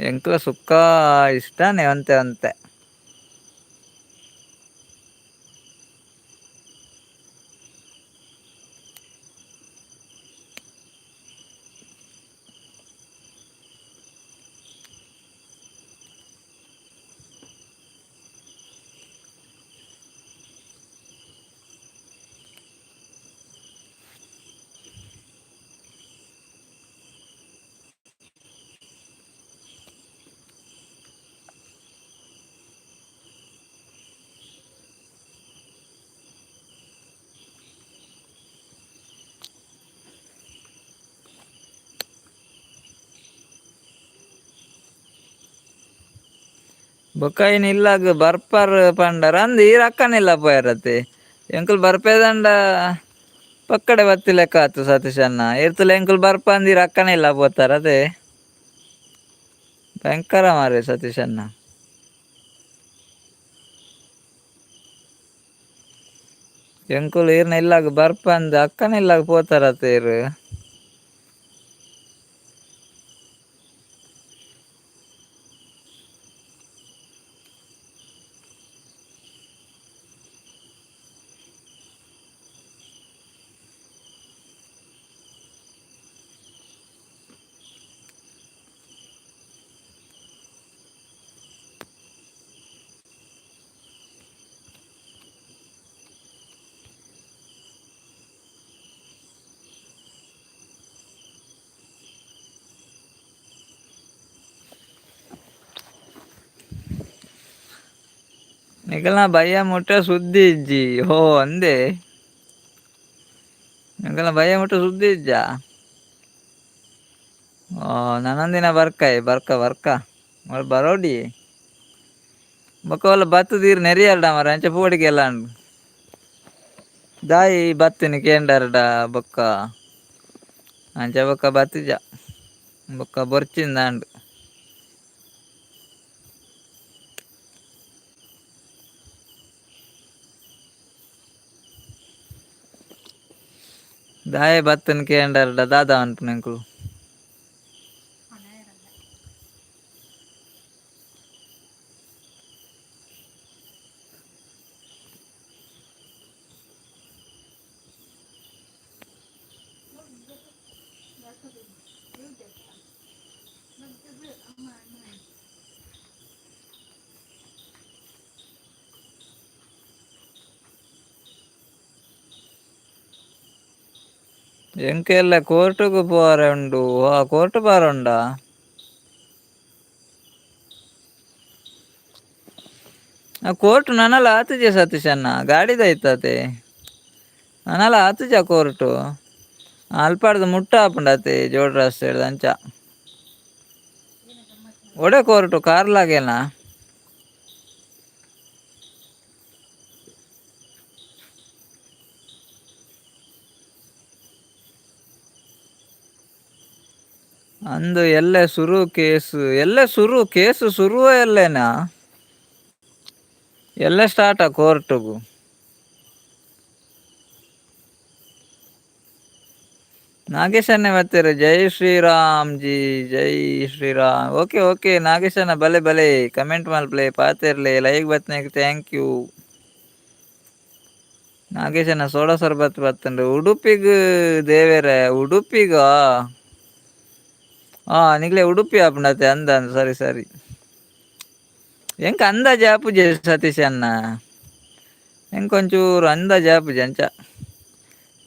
ಎಂಕ್ಲ ಸುಕ್ಕ ಇಷ್ಟನೇ ಒಂತೆ ಒಂತೆ. ಬೊಕ್ಕ ಇನ್ ಇಲ್ಲಾಗ ಬರ್ಪರ್ ಪಂಡರ ಅಂದ್ ಈರ್ ಅಕ್ಕನಿಲ್ಲ ಪೋಯರತೆ. ಎಂಕುಲು ಬರ್ಪೇದಂಡ ಪಕ್ಕಡೆ ಬತ್ತಿ ಲೆಕ್ಕ ಆತು ಸತೀಶ್ ಅಣ್ಣ. ಇರ್ತಲೆ ಎಂಕುಲು ಬರ್ಪ ಅಂದ್ ಈರ್ ಅಕ್ಕನ ಇಲ್ಲ ಪೋತಾರ ಅದೇ. ಭಯಂಕರ ಮಾರ್ರೆ ಸತೀಶ್ ಅಣ್ಣ. ಎಂಕುಲು ಈರ್ನ ಇಲ್ಲಾಗ ಬರ್ಪ ಅಂದ್ ಅಕ್ಕನ ಇಲ್ಲಾಗ ಪೋತಾರತೆ ಈರ್. ನಿಕಲ್ನ ಬಯ್ಯ ಮುಟ್ಟ ಸುದ್ದಿ ಇಜ್ಜಿ ಹೋ ಅಂದೆ. ನಿಕಲ್ನ ಬಯ್ಯ ಮುಟ್ಟ ಸುದ್ದಿ ಇಜ್ಜಾ? ಓ ನನೊಂದಿನ ಬರ್ಕಾಯ್ ಬರ್ಕ ಬರ್ಕ ಅವಳು ಬರೋಡಿ. ಬೊಕ್ಕ ಅವಳ ಬತ್ತದೀರ್ ನೆರಿಯಲ್ಡ ಮಾರ್ರೆ ಅಂಚ ಪೋಡಿಗೆ ಎಲ್ಲ ಉಂಡು. ದಾಯಿ ಬತ್ತಿನಿ ಕೇಂಡರ್ಡ ಬೊಕ್ಕ ಅಂಚ ಬೊಕ್ಕ ಬತ್ತಿಜ ಬೊಕ್ಕ ಬೊರ್ಚಿಂದಾಂಡ್. ದಾಯೆ ಬತ್ತನ್ ಕೇಂಡರ್ಡ ದಾದ ಅನ್ಪುನ ಎಂಕುಲು. ಎಂಕೆಲ್ಲ ಕೋರ್ಟುಗು ಪೋರೆ ಉಂಡು. ಆ ಕೋರ್ಟ್ ಪಾರ ಉಂಡಾ? ಆ ಕೋರ್ಟ್ ನನಲ ಆತುಜೆ ಸತೀಶ್ ಅಣ್ಣ ಗಾಡಿದ ಐತತೆ. ನನಲ ಆತುಜ ಕೋರ್ಟು. ಅಲ್ಪಾಡ್ದು ಮುಟ್ಟ ಆಪುಂಡತೆ ಜೋಡ್ ರಸ್ತೆಡ್ ಅಂಚ. ಒಡೆ ಕೋರ್ಟು ಕಾರ್ಲಾಗೇನಾ? ಅಂದು ಎಲ್ಲೆ ಸುರು ಕೇಸು, ಎಲ್ಲೆ ಸುರು ಕೇಸು ಸುರುವ ಎಲ್ಲೇನಾ? ಎಲ್ಲೆ ಸ್ಟಾರ್ಟ್ ಆ ಕೋರ್ಟುಗು? ನಾಗೇಶನ್ನೇ ಬರ್ತೀರ. ಜೈ ಶ್ರೀರಾಮ್ ಜಿ, ಜೈ ಶ್ರೀರಾಮ್. ಓಕೆ ಓಕೆ ನಾಗೇಶಣ್ಣ, ಬಲೆ ಬಲೆ ಕಮೆಂಟ್ ಮಲ್ಪಲೆ, ಪಾತೆರ್ಲೆ, ಲೈಕ್ ಬತ್ನಾಗ thank you. ನಾಗೇಶಣ್ಣ ಸೋಡಾ ಸರ್ಬತ್ ಬತ್ತಂಡ್ರಿ ಉಡುಪಿಗ್ ದೇವೆರೆ ಉಡುಪಿಗ. ಆ ನಿಗ್ಲೆ ಉಡುಪಿ ಆಪುಂಡತೆ ಅಂದ ಅಂದ್ ಸರಿ ಸರಿ. ಎಂಕ್ ಅಂದಾಜು ಆಪುಜೆ ಸತೀಶ್ ಅಣ್ಣ, ಎಂಕ್ ಒಂಚೂರು ಅಂದಾಜು ಆಪುಜೆ ಅಂಚ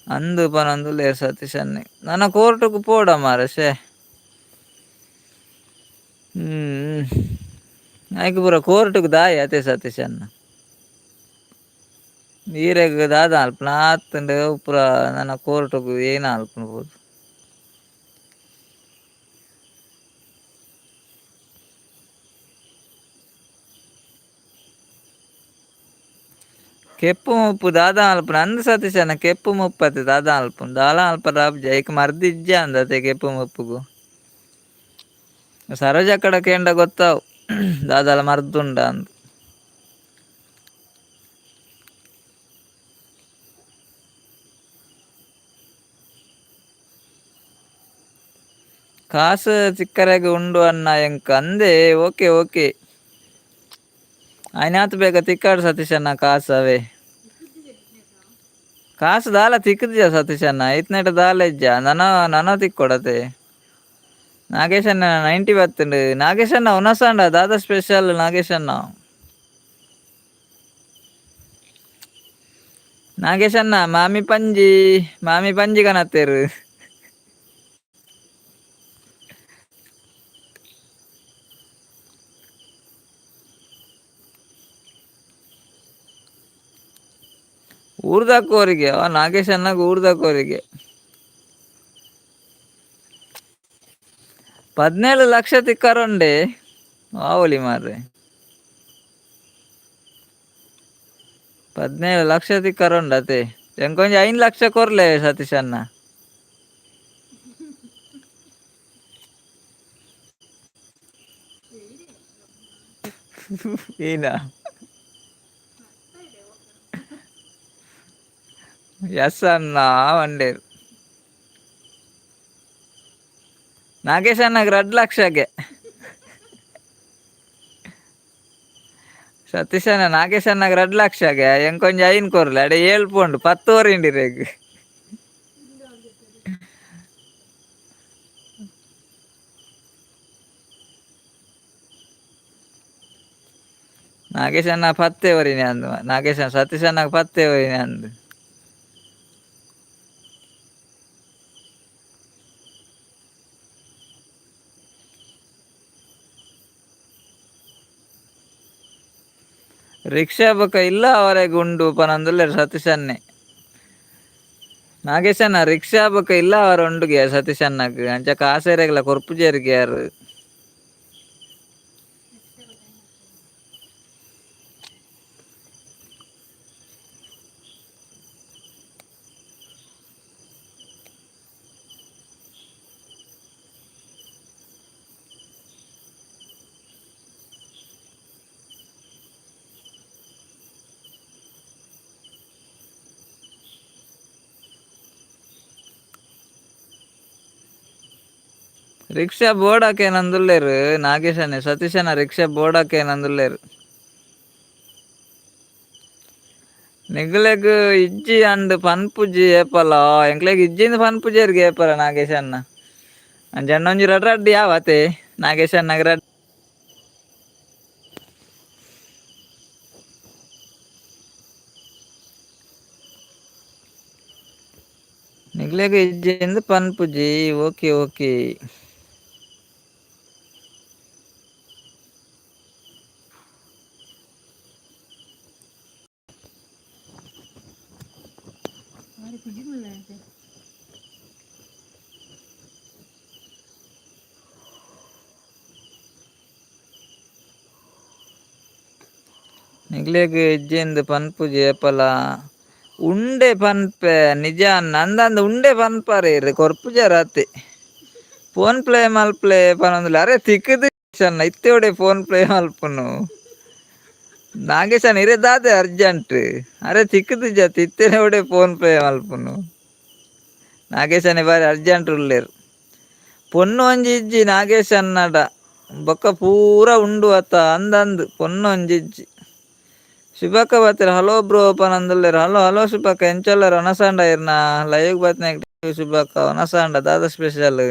ಅಂದು ಪನೊಂದುಲ್ಲೆರ್ ಸತೀಶ್ ಅಣ್ಣೆ. ನನ ಕೋರ್ಟುಗು ಪೋಡ ಮಾರ್ರೆ ಶೇ. ಹ್ಮ್ ಐಕ್ ಪೂರ ಕೋರ್ಟುಗು ದಾಯೆ ಅತೆ ಸತೀಶ್ ಅಣ್ಣ. ಈರೆಗ್ ದಾದ ಅಲ್ಪನ ಆತ್ಂಡ್ ಪೂರ ನನ ಕೋರ್ಟುಗು ಏನ ಅಲ್ಪನ ಪೋದು. ಕೆಪ್ಪು ಮುಪ್ಪು ದಾದ ಅಲ್ಪನ ಅಂದ್ ಸತೀಶ್ ಅಣ್ಣ. ಕೆಪ್ಪು ಮುಪ್ಪು ದಾದ ಅಲ್ಪನ ದಾಲ ಅಲ್ಪ ರಾಬ್ಜ ಐಕ್ ಮರ್ದ್ ಇಜ್ಜ ಅಂದತೆ ಕೆಪ್ಪು ಮುಪ್ಪುಗು. ಸರೋಜಕ್ಕಡ ಕೇಂಡ ಗೊತ್ತಾವು ದಾದಾಲ ಮರ್ದುಂಡ ಅಂದ್. ಕಾಸು ಚಿಕ್ಕರೆಗೆ ಉಂಡು ಅನ್ನ ಎಂಕ್ ಅಂದೆ. ಓಕೆ ಓಕೆ ಆಯ್ನಾತ್ ಬೇಗ ತಿಕ್ಕಾಡು ಸತೀಶಣ್ಣ ಕಾಸು ಅವೇ. ಕಾಸು ದಾಲ ತಿಕ್ಕುದಿಜ ಸತೀಶಣ್ಣ, ಇತ್ನೆಟ ದಾಲ ಇಜ್ಜ ನನ ನನ ತಿಕ್ಕೊಡತೆ. ನಾಗೇಶಣ್ಣ 90 ಬತ್ತುಂಡು. ನಾಗೇಶಣ್ಣ ಉನಸಾಂಡ ದಾದ ಸ್ಪೆಷಲ್ ನಾಗೇಶಣ್ಣ? ನಾಗೇಶಣ್ಣ ಮಾಮಿ ಪಂಜಿ, ಮಾಮಿ ಪಂಜಿ ಕನತ್ತೇರು. ಊರ್ದಾಕೋರಿಗೆ ನಾಗೇಶಣ್ಣಗೆ ಊರ್ದಾಕೋರಿಗೆ 17 ಲಕ್ಷ ತಿಕ್ಕಾರುಂಡೆ ಆವೊಲಿ ಮಾರ್ರೆ. 17 ಲಕ್ಷ ತಿಕ್ಕಾರುಂಡು ಅತೆ. ಎಂಕೊಂಜಿ 5 ಲಕ್ಷ ಕೊರ್ಲೆ ಸತೀಶಣ್ಣ. ಏನ ಎಸ್ ಅಣ್ಣ వండేరు. ನಾಗೇಶ್ ಅಣ್ಣಗ್ 2 ಲಕ್ಷಗೆ. ಸತೀಶ್ ಅಣ್ಣ ನಾಗೇಶ್ ಅಣ್ಣಗ್ 2 ಲಕ್ಷಗೆ ಎಂಕೊಂಜಿ 5 ಕೊರ್ಲೆ ಅಡೆ 7 ಪೋಂಡು 10 ವರಿಂಡಿರೇಗ್. ನಾಗೇಶ್ ಅಣ್ಣ 10 ವರಿನೆ ಅಂದು. ನಾಗೇಶ್ ಅಣ್ಣ ಸತೀಶ್ ಅಣ್ಣಗ್ 10 ವರಿನೆ ಅಂದು. ರಿಕ್ಷಾ ಬೊಕ ಇಲ್ಲ ಅವರೆಗ್ ಉಂಡು ಪನೊಂದುಲ್ಲೆರ್ ಸತೀಶನ್ನೆ. ನಾಗೇಶಣ್ಣ ರಿಕ್ಷಾ ಬೊಕ ಇಲ್ಲ ಅವರ ಉಂಡುಗೆ ಸತೀಶಣ್ಣಗ್ ಅಂಚ ಕಾಸೆರೆಗ್ಲ ಕೊರ್ಪುಜೆರ್ಗೆ ಯಾರು. ರಿಕ್ಷಾ ಬೋರ್ಡ್ ನಾಗೇಶಣ್ಣೆ ಸತೀಶಣ್ಣ ರಿಕ್ಷಾ ಬೋರ್ಡ್ ಹಾಕೇನಂದುಲ್ಲೆರ್. ನಿಗುಲೆಗ್ ಇಜ್ಜಿ ಅಂದ್ ಪನ್ಪುಜಿ ಏಪಲ ಎಂಕ್ಲೆಗ್ ಇಜ್ಜಿಂದ್ ಪನ್ಪುಜೆರ್ಗೆ ಏಪಲ ನಾಗೇಶಣ್ಣ. ಅಂಚ ಒಂಜಿ ರಡ್ಡ್ ರಡ್ಡ್ ಯಾವತೆ ನಾಗೇಶಣ್ಣಗ್ ರಡ್ಡ್. ನಿಗ್ಲೆಗ್ ಇಜ್ಜಿಂದ್ ಪನ್ಪುಜಿ. Okay okay. ನಿಗ್ಲೆಗ್ ಇಜ್ಜಿಂದ್ ಪನ್ಪುಜಿ ಏಪಲ ಉಂಡೆ ಪನ್ಪೆ ನಿಜ ನಂದಂದ್ ಉಂಡೆ ಪನ್ಪರೆ ಇರ್ ಕೊರ್ಪುಜೆರ್ ಅತೆ. ಫೋನ್ ಪ್ಲೇ ಮಲ್ಪ್ಲೆ ಪನೊಂದುಲ್ಲೆ ಅರೆ ತಿಕ್ಕುದು ಅಣ್ಣ ಇತ್ತೆ ಫೋನ್ ಪ್ಲೇ ಮಲ್ಪುನು. ನಾಗೇಶಣ್ಣ ಇರೆ ದಾದೆ ಅರ್ಜೆಂಟ್ ಅರೆ ತಿಕ್ಕುದು ಇತ್ತೆನೆ ಒಡೆ ಫೋನ್ ಪೇ ಮಲ್ಪುನು. ನಾಗೇಶಣ್ಣೆ ಬಾರಿ ಅರ್ಜೆಂಟ್ ಉಲ್ಲೆರ್. ಪೊನ್ನು ಒಂಜಿ ಇಜ್ಜಿ ನಾಗೇಶಣ್ಣಡ ಬೊಕ್ಕ ಪೂರ ಉಂಡು ಅತ್ತ ಅಂದಂದ್ ಪೊನ್ನು ಒಂಜಿ ಇಜ್ಜಿ. ಶುಭಕ್ಕ ಬತ್ತೆರ್ ಹಲೋ ಬ್ರೋ ಪನೊಂದುಲ್ಲೆರ್. ಹಲೋ ಹಲೋ ಶುಭಕ್ಕ ಎಂಚೊಲ್ಲೆರ್ ಒನಸಾಂಡ ಇರ್ನ ಲೈವ್ ಬತ್ತ್ನ ಶುಭಕ್ಕ ಒನಸಾಂಡ ದಾದ ಸ್ಪೆಷಲ್?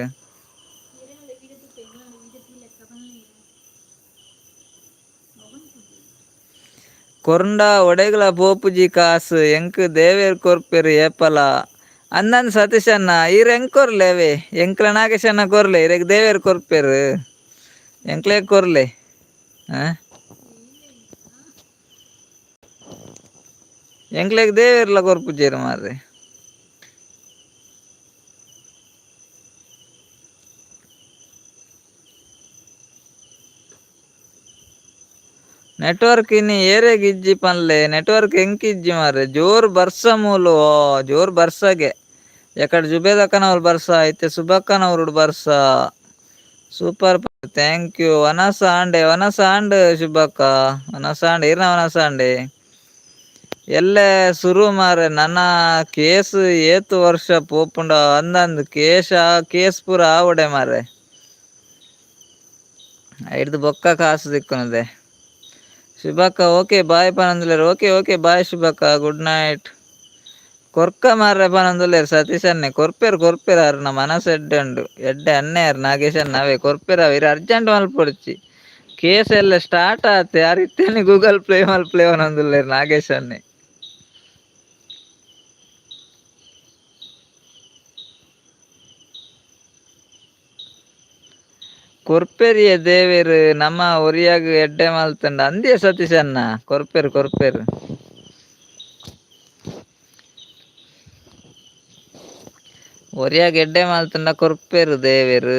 ಕೊರ್ಂಡ ಒಡೆಗ್ಲ ಪೋಪುಜಿ ಕಾಸು ಎಂಕ್ ದೇವೆರ್ ಕೊರ್ಪೆರ್ ಏಪಲ ಅಂದಂದ್ ಸತೀಶಣ್ಣ ಈರ್ ಎಂಕ್ ಕೊರ್ಲೆ ಅವೇ ಎಂಕ್ಲ ನಾಗೇಶಣ್ಣ ಕೊರ್ಲೆ ಇರೆಗ್ ದೇವೆರ್ ಕೊರ್ಪೆರ್ ಎಂಕ್ಲೆಗ್ ಕೊರ್ಲೆ ಆ ಎಂಕ್ಲೆಗ್ ದೇವೆರ್ಲ ಕೊರ್ಪುಜೆರ್ ಮಾರ್ರೆ. ನೆಟ್ವರ್ಕ್ ಇನಿ ಏರೆಗ್ ಇಜ್ಜಿ ಪನ್ಲೆ ನೆಟ್ವರ್ಕ್ ಎಂಕ್ ಇಜ್ಜಿ ಮಾರ್ರೆ. ಜೋರ್ ಬರ್ಸ ಮೂಲು ಜೋರ್ ಬರ್ಸಗೆ ಎಕಡೆ ಜುಬೇದಕ್ಕನವ್ರು ಬರ್ಸ ಇತ್ತೆ ಸುಬಕ್ಕನವ್ರುಡ್ ಬರ್ಸ. Super thank you. ವನಸ ಆಂಡೆ ವನಸ ಆಂಡ್ ಶುಭಕ್ಕ ವನಸ ಆಂಡ್ ಇರ್ನ ವನಸ ಆಂಡೆ. ಎಲ್ಲೆ ಸುರು ಮಾರ್ರೆ ನನ ಕೇಸ್ ಏತ್ ವರ್ಷ ಪೋಪುಂಡ ಅಂದಂದ್ ಕೇಶ ಕೇಸ್ ಪೂರ ಆವಡೆ ಮಾರ್ರೆ. ಐಡ್ದು ಬೊಕ್ಕ ಕಾಸು ತಿಕ್ಕುನದೆ. ಶುಭಕ್ಕ ಓಕೆ ಬಾಯ್ ಪನೊಂದುಲ್ಲೆರ್. ಓಕೆ ಓಕೆ ಬಾಯ್ ಶುಭಕ್ಕ, ಗುಡ್ ನೈಟ್. ಕೊರ್ಕ ಮಾರ್ರೆ ಪನೊಂದುಲ್ಲೆರ್ ಸತೀಶ್ ಅಣ್ಣೆ. ಕೊರ್ಪೆರ್ ಕೊರ್ಪೆರ್, ಅರ್ನ ಮನಸ್ಸು ಎಡ್ಡೆ ಉಂಡು, ಎಡ್ಡೆ ಅಣ್ಣೆ ಅರ್ ನಾಗೇಶ್ ಅಣ್ಣ. ಅವೇ ಕೊರ್ಪೆರ್ ಅವೆ. ಇರ್ ಅರ್ಜೆಂಟ್ ಮಲ್ಪೊಡ್ಚಿ, ಕೇಸ್ ಎಲ್ಲ ಸ್ಟಾರ್ಟ್ ಆತೆ. ಆರ್ ಇತ್ತೇನೆ ಗೂಗಲ್ ಪ್ಲೇ ಮಲ್ಪ್ಲೆ ಪನೊಂದುಲ್ಲೆರ್ ನಾಗೇಶ್ ಅಣ್ಣೆ. ಕೊರ್ಪೆರಿಯೆ ದೇವೆರ್ ನಮ್ಮ ಒರಿಯಾಗ್ ಎಡ್ಡೆ ಮಲ್ತಂಡ ಅಂದ್ಯೆ ಸತೀಶ್ ಅಣ್ಣ. ಕೊರ್ಪೆರ್ ಕೊರ್ಪೆರ್. ಒರಿಯಾಗ್ ಎಡ್ಡೆ ಮಲ್ತಂಡ ಕೊರ್ಪೆರ್ ದೇವೆರ್.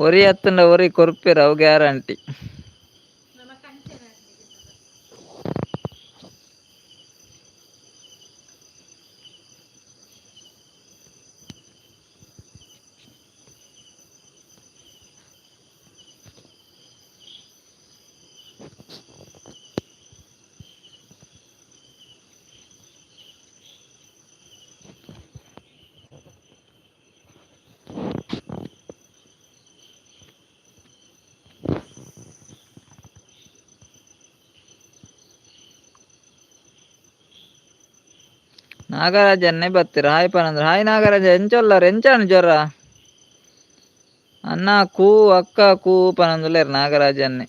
ಒರಿ ಅತ್ತಂಡ ಒರಿ ಕೊರ್ಪೆರ್, ಅವು ಗ್ಯಾರಂಟಿ. ನಾಗರಾಜ್ ಅನ್ನೇ ಬತ್ತೀರ ಹಾಯ್ ಪನಂದ್ರ. ಹಾಯ್ ನಾಗರಾಜ, ಎಂಚೊಲ್ಲಾರ ಎಂಚಾಣ ಜ್ವರ ಅಣ್ಣ? ಕೂ ಅಕ್ಕ ಕೂ ಪನಂದುಲ್ಲೆರ್ ನಾಗರಾಜ್ ಅನ್ನೆ.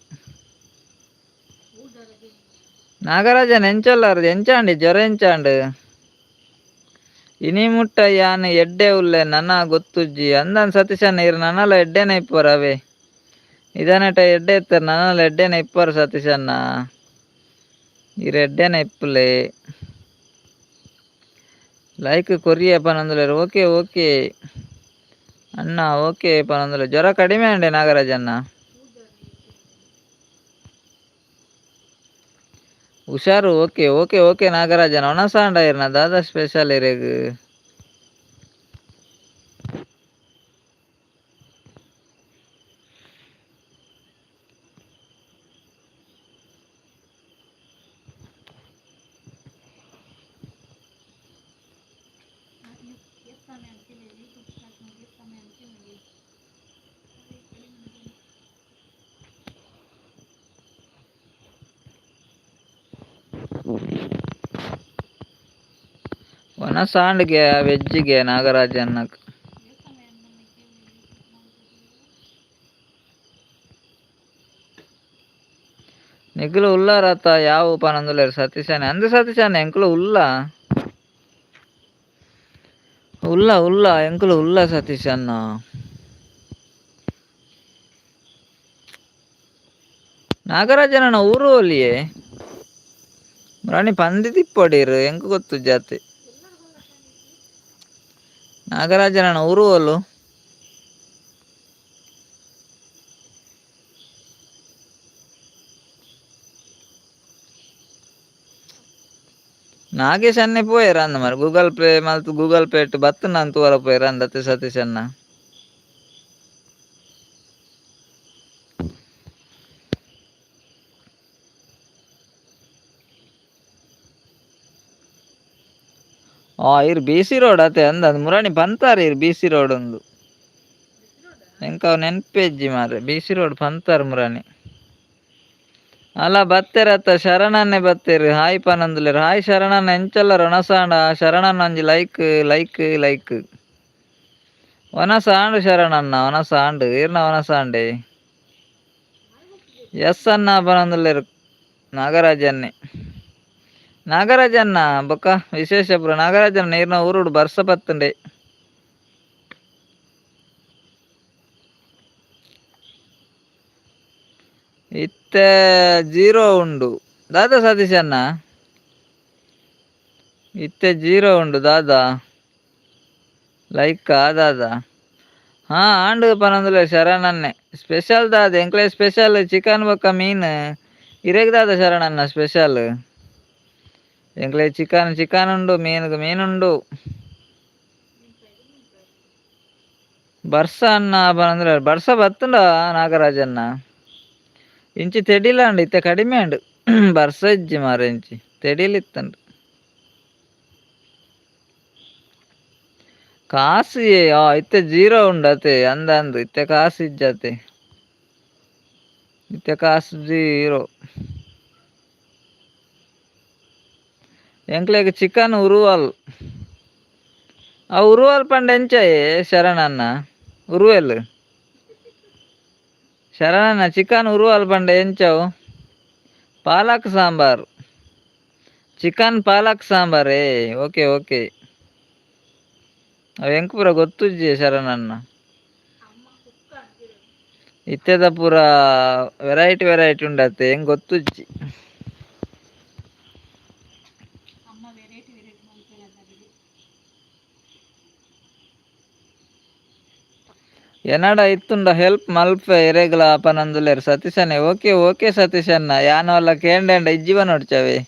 ನಾಗರಾಜನ್ ಎಂಚೊಲ್ಲಾರ ಎಂಚಾಂಡಿ ಜ್ವರ ಎಂಚಾಂಡ್? ಇನಿ ಮುಟ್ಟ ಯಾನ್ ಎಡ್ಡೆ ಉಲ್ಲೆ, ನನ ಗೊತ್ತುಜ್ಜಿ ಅಂದನ್ ಸತೀಶಣ್ಣ. ಇರ್ ನನಲ ಎಡ್ಡೆನೆ ಇಪ್ಪುವರ್ ಅವೇ. ಇದನಟ ಎಡ್ಡೆ ಇತ್ತರ್, ನನಲ ಎಡ್ಡೆನೆ ಇಪ್ಪುವರ್ ಸತೀಶಣ್ಣ. ಇರ್ ಎಡ್ಡೆನೆ ಇಪ್ಪುಲೆ. ಲೈಕ್ ಕೊರಿಯೆ ಪನೊಂದುಲ್ಲೆರ್. ಓಕೆ ಓಕೆ ಅಣ್ಣ, ಓಕೆ ಪನೊಂದುಲ್ಲೆ. ಜ್ವರ ಕಡಿಮೆ ಅಂಡೆ ನಾಗರಾಜಣ್ಣ? ಹುಷಾರು. ಓಕೆ ಓಕೆ ಓಕೆ ನಾಗರಾಜಣ್ಣ. ಒಣಸಾಂಡ ಇರ್ನ ದಾದಾ ಸ್ಪೆಷಲ್ ಇರೆಗ್? ಒಣಸಾಂಡ್ಗೆ ವೆಜ್ಜಿಗೆ ನಾಗರಾಜಣ್ಣಗ್. ನಿಗುಲು ಉಲ್ಲಾರತ ಯಾವ ಪನೊಂದುಲ್ಲೆರ್ ಸತೀಶಣ್ಣ. ಅಂದ್ ಸತೀಶಣ್ಣ, ಎಂಕುಲು ಉಲ್ಲ ಉಲ್ಲ ಉಲ್ಲ, ಎಂಕುಲು ಉಲ್ಲ ಸತೀಶಣ್ಣ. ನಾಗರಾಜನಣ್ಣ ಊರು ಒಲಿಯೆ ರಾಣಿ ಪಂದಿ ತಿಪ್ಪಡಿರು ಎಂಕು ಗೊತ್ತು ಜಾತಿ. ನಾಗರಾಜನಣ್ಣ ಊರು ಓಲು? ನಾಗೇಶ್ ಅನ್ನೆ ಪೋಯೆರ್ ಅಂದ್ ಮಾರ್ರೆ. ಗೂಗಲ್ ಪೇ ಮಲ್ತ್ ಗೂಗಲ್ ಪೇ ಟ್ ಬತ್ತ್ಂಡ ಅಂದ್ ತೂವರ ಪೋಯೆರ್ ಅಂದ್ ಅತ್ತೆ ಸತೀಶ್ ಅಣ್ಣ. ಆ ಇರ್ ಬಿ ಸಿ ರೋಡ್ ಅತ್ತೆ ಅಂದ್ ಅಂದ್ ಮುರಾಣಿ ಪಂತಾರ್ ಇರ್ ಬಿ ಸಿ ರೋಡ್ ಉಂದು. ಎಂಕ್ ಅವು ನೆನ್ಪೆಜ್ಜಿ ಮಾರ್ರೆ. ಬಿ ಸಿ ರೋಡ್ ಪಂತಾರ್ ಮುರಾಣಿ. ಅಲ್ಲ ಬತ್ತೆರತ್ತ ಶರಣನ್ನೇ ಬತ್ತೆರ್ ಹಾಯ್ ಪನೊಂದುಲ್ಲೆರ್. ಹಾಯ್ ಶರಣಣ್ಣ, ಎಂಚೊಲ್ಲರ್? ಒಣಸಾಂಡ ಶರಣಣ್ಣ? ಒಂಜಿ ಲೈಕ್ ಲೈಕ್ ಲೈಕ್. ಒಣಸಾಂಡ್ ಶರಣಣ್ಣ, ಒಣಸಾಂಡ್. ಈರ್ನ ಒಣಸಾಂಡೆ? ಎಸ್ ಅಣ್ಣ ಪನೊಂದುಲ್ಲೆರ್ ನಾಗರಾಜನ್ನೇ. ನಾಗರಾಜಣ್ಣ ಬೊಕ್ಕ ವಿಶೇಷ ಪುರ ನಾಗರಾಜಣ್ಣ, ಈರ್ನ ಊರುಡು ಬರ್ಸ ಬತ್ತುಂಡೆ? ಇತ್ತೆ ಜೀರೋ ಉಂಡು ದಾದಾ ಸತೀಶ್ ಅಣ್ಣ? ಇತ್ತೆ ಜೀರೋ ಉಂಡು ದಾದಾ? ಲೈಕ್ ದಾದಾ? ಹಾ ಆಂಡ್ ಪನೊಂದುಲ್ಲೆರ್ ಶರಣನ್ನೇ. ಸ್ಪೆಷಲ್ ದಾದ ಎಂಕ್ಲೆ? ಸ್ಪೆಷಲ್ ಚಿಕನ್ ಬೊಕ್ಕ ಮೀನ್. ಇರೆಗ್ ದಾದ ಶರಣಣ್ಣ ಸ್ಪೆಷಲ್? ಎಂಕ್ಲೆ ಚಿಕನ್ ಚಿಕನ್ ಉಂಡು, ಮೀನ್ಗ್ ಮೀನ್ ಉಂಡು. ಬರ್ಸ ಅಣ್ಣ ಪನೊಂದುಲ್ಲೆರ್. ಬರ್ಸ ಬತ್ತುಂಡ ನಾಗರಾಜಣ್ಣ? ಇಂಚಿ ತೆಡಿಲಾಂಡ್, ಇತ್ತೆ ಕಡಿಮೆ ಆಂಡ್. ಬರ್ಸ ಇಜ್ಜಿ ಮಾರ್ರೆ, ಇಂಚಿ ತೆಡಿಲ್ ಇತ್ತುಂಡು. ಕಾಸು ಇತ್ತೆ ಜೀರೋ ಉಂಡತೆ ಅಂದ ಅಂದು ಇತ್ತೆ ಕಾಸು ಇಜ್ಜತೆ ಇತ್ತೆ ಕಾಸು ಜೀರೋ. ಎಂಕ್ಲೆಗ್ ಚಿಕನ್ ಉರುವಲ್. ಆ ಉರುವಲ್ ಪಂಡ ಎಂಚಯೇ ಶರಣಣ್ಣ? ಉರುವೆಲ್ ಶರಣಣ್ಣ ಚಿಕನ್ ಉರುವಲ್ ಪಂಡ ಎಂಚವು? ಪಾಲಕ್ ಸಾಂಬಾರ್, ಚಿಕನ್ ಪಾಲಕ್ ಸಾಂಬಾರೇ? ಓಕೆ ಓಕೆ, ಅವು ಎಂಕ್ ಪೂರ ಗೊತ್ತುಜ್ಜಿ ಶರಣಣ್ಣ. ಇತ್ತೆದ ಪೂರ ವೆರೈಟಿ ವೆರೈಟಿ ಉಂಡತ್ತೆ, ಎಂಕ್ ಗೊತ್ತುಜ್ಜಿ. ಅಮ್ಮ ವೆರೈಟಿ ವೆರೈಟಿ ಮಲ್ಪೆರ್ ಅಡಿಗೆ. ಎನಡ ಇತ್ತುಂಡ ಹೆಲ್ಪ್ ಮಲ್ಪೆ ಎರೆಗ್ಲ ಪನೊಂದುಲ್ಲೆರ್ ಸತೀಶಣ್ಣೆ. ಓಕೆ ಓಕೆ ಸತೀಶಣ್ಣ, ಯಾನ್ ಒಲ್ಲ ಕೇಂಡೇಂಡ ಇಜ್ಜಿ ಪನೊಡ್ಚವೆ.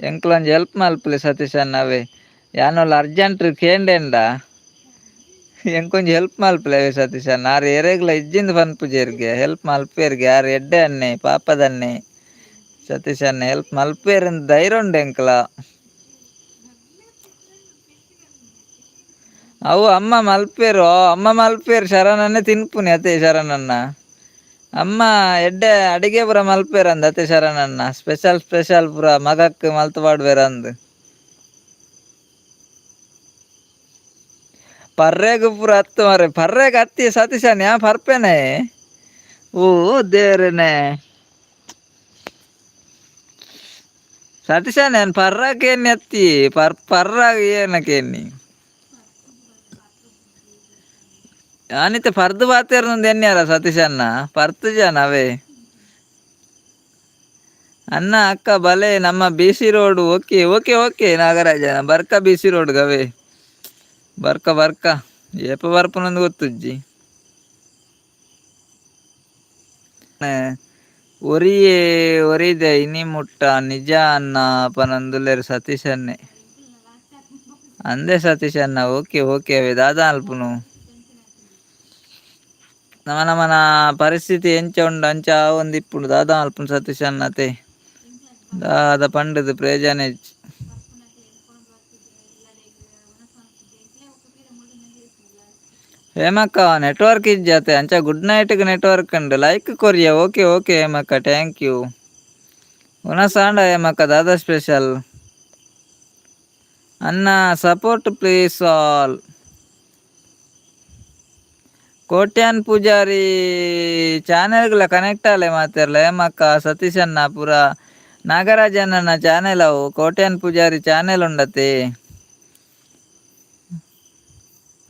ಎಂಕ್ಲೊಂಜಿ ಹೆಲ್ಪ್ ಮಲ್ಪುಲೆ ಸತೀಶಣ್ಣ ಅವೇ. ಯಾನ್ ಒಲ್ಲ ಅರ್ಜೆಂಟ್ ಕೇಂಡೇಂಡ ಎಂಕೊಂಜಿ ಹೆಲ್ಪ್ ಮಲ್ಪುಲೆ ಅವೇ ಸತೀಶಣ್ಣ. ಆರ್ ಎರೆಗ್ಲ ಇಜ್ಜಿಂದ್ ಪನ್ಪುಜೆರ್ಗೆ, ಹೆಲ್ಪ್ ಮಲ್ಪುವೆರ್ಗೆ. ಆರ್ ಎಡ್ಡೆ ಅಣ್ಣೆ, ಪಾಪದಣ್ಣೆ ಸತೀಶಣ್ಣ, ಹೆಲ್ಪ್ ಮಲ್ಪುವೆರ್ ಧೈರ್ಯ ಉಂಡು ಎಂಕ್ಲ. ಅವು ಅಮ್ಮ ಮಲ್ಪೇರು, ಅಮ್ಮ ಮಲ್ಪೇರು ಶರಣನ್ನೇ ತಿನ್ಪುನಿ ಅತೆ ಶರಣಣ್ಣ. ಅಮ್ಮ ಎಡ್ಡೆ ಅಡಿಗೆ ಪೂರ ಮಲ್ಪೇರು ಅಂದ್ ಅತೆ ಶರಣಣ್ಣ. ಸ್ಪೆಷಲ್ ಸ್ಪೆಷಲ್ ಪೂರ ಮಗಕ್ ಮಲ್ತ್ ಪಾಡ್ವೇರ್ ಅಂದ್. ಪರ್ರೆಗ್ ಪೂರ ಅತ್ತು ಮಾರ್ರೆ, ಪರ್ರೆಗ್ ಅತ್ತಿ ಸತೀಶಣ್ಣ ಯಾನ್ ಪರ್ಪೆನೆ. ಓ ದೇವ್ರೆನೆ ಸತೀಶಣ್ಣ, ಯಾನ್ ಪರ್ರಕ್ ಎನ್ನಿ ಅತ್ತಿ ಪರ್ ಪರ್ರಾಗ್ ಏನಕ್ಕೆ ಎನ್ನಿ ಯಾನಿತ್ತೆ ಪರ್ದು ಪಾತೆರ್ನೊಂದು ಎನ್ನಿಯರ ಸತೀಶಣ್ಣ, ಪರ್ತು ಜನ ಅವೇ. ಅಣ್ಣ ಅಕ್ಕ ಬಲೆ ನಮ್ಮ B C road. Okay okay okay Nagaraja, ಬರ್ಕ B C road ಗವೇ ಬರ್ಕ ಬರ್ಕ ಏಪ ಬರ್ಪುನಂದು ಗೊತ್ತುಜ್ಜಿ. ಒರಿಯೇ ಒರಿದೆ ಇನಿ ಮುಟ್ಟ ನಿಜ ಅಣ್ಣ ಪನೊಂದುಲ್ಲೆರ್ ಸತೀಶಣ್ಣೆ. ಅಂದೆ ಸತೀಶಣ್ಣ, ಓಕೆ ಓಕೆ ಅವೇ ದಾದ ಅಲ್ಪುನು. ನಮ ನಮನ ಪರಿಸ್ಥಿತಿ ಎಂಚ ಉಂಡು ಅಂಚ ಆವೊಂದಿಪ್ಪುಂಡು. ದಾದ ಮಲ್ಪುನು ಸತೀಶಣ್ಣ ಅತೆ, ದಾದ ಪಂಡುದು ಪ್ರಯೋಜನ ಇಜ್ಜಿ. ಹೇಮಕ್ಕ ನೆಟ್ವರ್ಕ್ ಇಜ್ಜತೆ ಅಂಚ ಗುಡ್ ನೈಟ್ಗೆ ನೆಟ್ವರ್ಕ್ ಉಂಡು. ಲೈಕ್ ಕೊರಿಯ. ಓಕೆ ಓಕೆ ಹೇಮಕ್ಕ, thank you. ಉನಸಾಂಡ ಹೇಮಕ್ಕ ದಾದ ಸ್ಪೆಷಲ್? ಅಣ್ಣ support please all. Kotian Poojary ಚಾನೆಲ್ಗಳ connect ಆಲೆ ಮಾತೆರ್ಲ. ಹೇಮಕ್ಕ ಸತೀಶಣ್ಣ ಪೂರ ನಾಗರಾಜಣ್ಣನ ಚಾನೆಲ್ ಅವು ಕೋಟ್ಯಾನ್ ಪೂಜಾರಿ ಚಾನೆಲ್ ಉಂಡತೆ.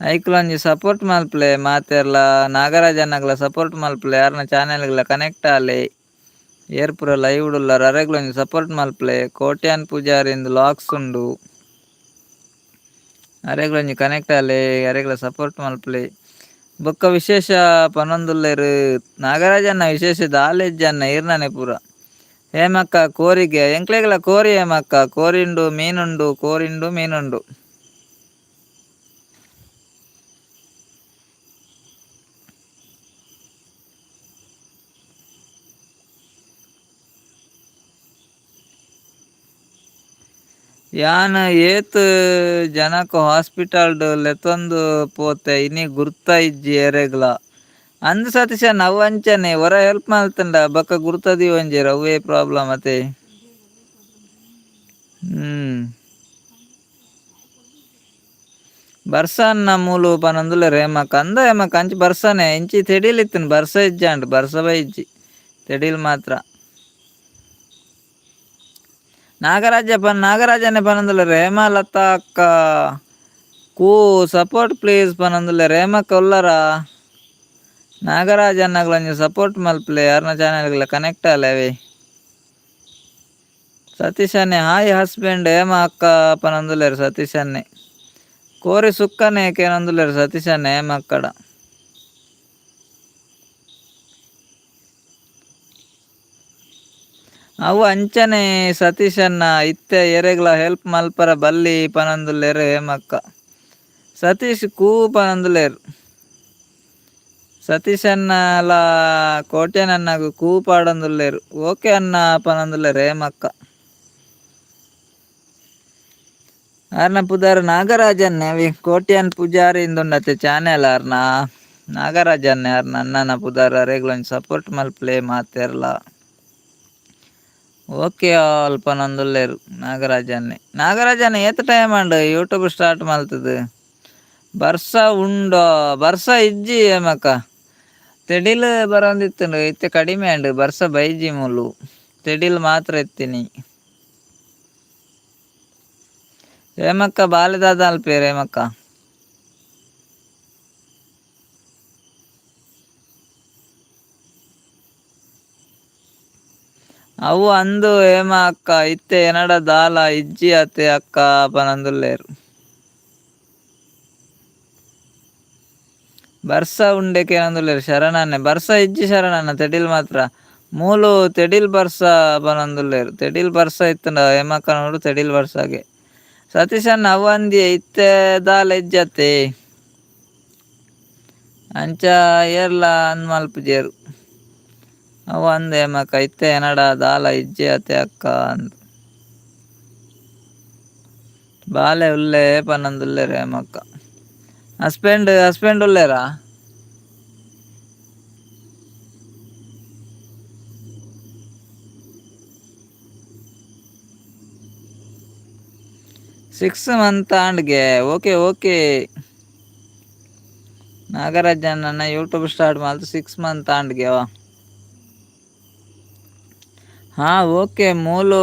ಐಕ್ಲೊಂಜಿ ಸಪೋರ್ಟ್ ಮಲ್ಪುಲೆ ಮಾತೆರ್ಲ, ನಾಗರಾಜಣ್ಣಗ್ಲ ಸಪೋರ್ಟ್ ಮಲ್ಪುಲೆ. ಯಾರ್ನ ಚಾನೆಲ್ಗಳ ಕನೆಕ್ಟ್ ಆಲೆ. ಏರ್ ಪೂರ ಲೈವ್ ಉಳ್ಳಾರ್ ಅರೆಗ್ಲ ಒಂಜಿ ಸಪೋರ್ಟ್ ಮಲ್ಪುಲೆ. ಕೋಟ್ಯಾನ್ ಪೂಜಾರಿ ಇಂದು ಲಾಕ್ಸ್ ಉಂಡು, ಅರೆಗ್ಲ ಒಂಜಿ ಕನೆಕ್ಟ್ ಆಲೆ, ಅರೆಗ್ಲ ಸಪೋರ್ಟ್ ಮಲ್ಪುಲೆ. ಬೊಕ್ಕ ವಿಶೇಷ ಪನೊಂದುಲ್ಲೆರ್ ನಾಗರಾಜಣ್ಣ, ವಿಶೇಷ ದಾಲ ಇಜ್ಜಣ್ಣ ಈರ್ನನೆ ಪೂರ. ಹೇಮಕ್ಕ ಕೋರಿಗೆ ಎಂಕ್ಲೆಗ್ಲ ಕೋರಿ ಹೇಮಕ್ಕ, ಕೋರಿಂಡು ಮೀನುಂಡು, ಕೋರಿಂಡು ಮೀನುಂಡು. ಯಾನ್ ಏತ್ ಜನಕ್ ಹಾಸ್ಪಿಟಲ್ಡ್ ಲೆತೊಂದು ಪೋತೆ, ಇನಿ ಗುರ್ತ ಇಜ್ಜಿ ಏರೆಗ್ಲ ಅಂದ್ ಸತೀಶಣ್ಣ. ಅವು ಅಂಚನೆ ಒರ ಹೆಲ್ಪ್ ಮಲ್ತುಂಡ ಬೊಕ್ಕ ಗುರ್ತ ದೀವೊಂಜೆರ್, ಅವ್ವೇ ಪ್ರಾಬ್ಲಮ್ ಅತೆ. ಬರ್ಸ ಅನ್ನ ಮೂಲು ಪನೊಂದುಲ್ಲೆರ್ ಹೇಮಕ್ಕ. ಅಂದ ಹೇಮಕ್ಕ, ಅಂಚಿ ಬರ್ಸನೆ ಇಂಚಿ ತೆಡಿಲ್ ಇತ್ತುಂಡು, ಬರ್ಸ ಇಜ್ಜಾಂಡ್, ಬರ್ಸ ಬೈಜಿ, ತೆಡಿಲ್ ಮಾತ್ರ. ನಾಗರಾಜ ಪನ್ ನಾಗರಾಜನೆ ಪನೊಂದುಲ್ಲೆರ್. ಹೇಮಲತಾ ಅಕ್ಕ ಕೂ ಸಪೋರ್ಟ್ ಪ್ಲೀಸ್ ಪನೊಂದುಲ್ಲೆರ್. ಹೇಮಕ್ಕ ಉಲ್ಲರಾ? ನಾಗರಾಜಣ್ಣಗ್ಲ ಒಂಜಿ ಸಪೋರ್ಟ್ ಮಲ್ಪುಲೆ, ಯಾರ್ನ ಚಾನೆಲ್ಗ್ಲ ಕನೆಕ್ಟ್ ಆಲೆ ಅವೇ. ಸತೀಶಣ್ಣೆ ಹಾಯ್ ಹಸ್ಬೆಂಡ್ ಹೇಮ ಅಕ್ಕ ಪನೊಂದುಲ್ಲೆರ್ ಸತೀಶಣ್ಣೆ. ಕೋರಿ ಸುಕ್ಕನೆ ಕೇನೊಂದುಲ್ಲೆರ್ ಸತೀಶಣ್ಣೆ ಹೇಮಕ್ಕಡ. ಅವು ಅಂಚನೆ ಸತೀಶಣ್ಣ, ಇತ್ತೆ ಎರೆಗ್ಲ ಹೆಲ್ಪ್ ಮಲ್ಪರ ಬಲ್ಲಿ ಪನೊಂದುಲ್ಲೆರ್ ಹೇಮಕ್ಕ. ಸತೀಶ್ ಕೂ ಪನೊಂದುಲ್ಲೆರ್. ಸತೀಶಣ್ಣಲ ಕೋಟ್ಯಾನಣ್ಣಗ್ ಕೂ ಪಾಡೊಂದುಲ್ಲೆರ್. ಓಕೆ ಅಣ್ಣ ಪನೊಂದುಲ್ಲೆರ್ ಹೇಮಕ್ಕ. ಆರ್ನ ಪುದರ್ ನಾಗರಾಜನ್ನೆ ಅವಿ ಕೋಟ್ಯಾನ್ ಪೂಜಾರಿ ಇಂದುಂಡತೆ ಚಾನೆಲ್ ಆರ್ನ ನಾಗರಾಜನ್ನೆ ಆರ್ನ ಅಣ್ಣನ ಪುದರ್. ಅರೆಗ್ಲ ಸಪೋರ್ಟ್ ಮಲ್ಪಲೆ ಮಾತೆರ್ಲ. ಓಕೆ ಆಲ್ ಪನೊಂದುಲ್ಲೆರ್ ನಾಗರಾಜನ್ನೆ. ನಾಗರಾಜನ್ನೆ ಏತ್ ಟೈಮ್ ಆಂಡ್ ಯೂಟ್ಯೂಬ್ ಸ್ಟಾರ್ಟ್ ಮಲ್ತದು? ಬರ್ಸ ಉಂಡೋ? ಬರ್ಸ ಇಜ್ಜಿ ಏಮಕ್ಕ. ತೆಡಿಲ್ ಬರೋಂದಿತ್ತುಂಡು, ಇತ್ತೆ ಕಡಿಮೆ ಆಂಡ್. ಬರ್ಸ ಬೈಜಿ, ಮೂಲು ತೆಡಿಲ್ ಮಾತ್ರ ಇತ್ತಿನಿ. ಹೇಮಕ್ಕ ಬಾಲೆದಾದ ಅಲ್ಪೇರ್ ಹೇಮಕ್ಕ? ಅವು ಅಂದು ಹೇಮ ಅಕ್ಕ, ಇತ್ತೆ ಎನಡ ದಾಲ ಇಜ್ಜಿ ಅತೆ ಅಕ್ಕ ಪನೊಂದುಲ್ಲೆರ್. ಬರ್ಸ ಉಂಡೆ ಕೇನೊಂದುಲ್ಲೆರ್ ಶರಣನ್ನೆ. ಬರ್ಸ ಇಜ್ಜಿ ಶರಣನ್ನ, ತೆಡಿಲ್ ಮಾತ್ರ. ಮೂಲು ತೆಡಿಲ್ ಬರ್ಸ ಪನೊಂದುಲ್ಲೆರ್. ತೆಡಿಲ್ ಬರ್ಸ ಇತ್ತುಂಡ ಹೇಮಕ್ಕನೋಡು ತೆಡಿಲ್ ಬರ್ಸಾಗೆ. ಸತೀಶಣ್ಣ ಅವು ಅಂದಿಯೇ, ಇತ್ತೆ ದಾಲ ಇಜ್ಜತ್ತೆ, ಅಂಚ ಏರ್ಲ ಅಂದ್ ಮಲ್ಪುಜೆರ್. ಅವು ಅಂದ್ ಹೇಮಕ್ಕ, ಇತ್ತೆ ಎನಡ ದಾಲ ಇಜ್ಜಿ ಅತೆ ಅಕ್ಕ ಅಂದ್. ಬಾಲೆ ಉಲ್ಲೆ ಪನೊಂದುಲ್ಲೆರ್ ಹೇಮಕ್ಕ. Husband husband ಉಲ್ಲೆರಾ? 6 ಮಂತ್ ಆಂಡ್ಗೆ. ಓಕೆ ಓಕೆ ನಾಗರಾಜಣ್ಣ, ಯೂಟ್ಯೂಬ್ ಸ್ಟಾರ್ಟ್ ಮಲ್ತ್ 6 ಮಂತ್ ಆಂಡ್ಗೆ. ಹಾ ಓಕೆ. ಮೂಲು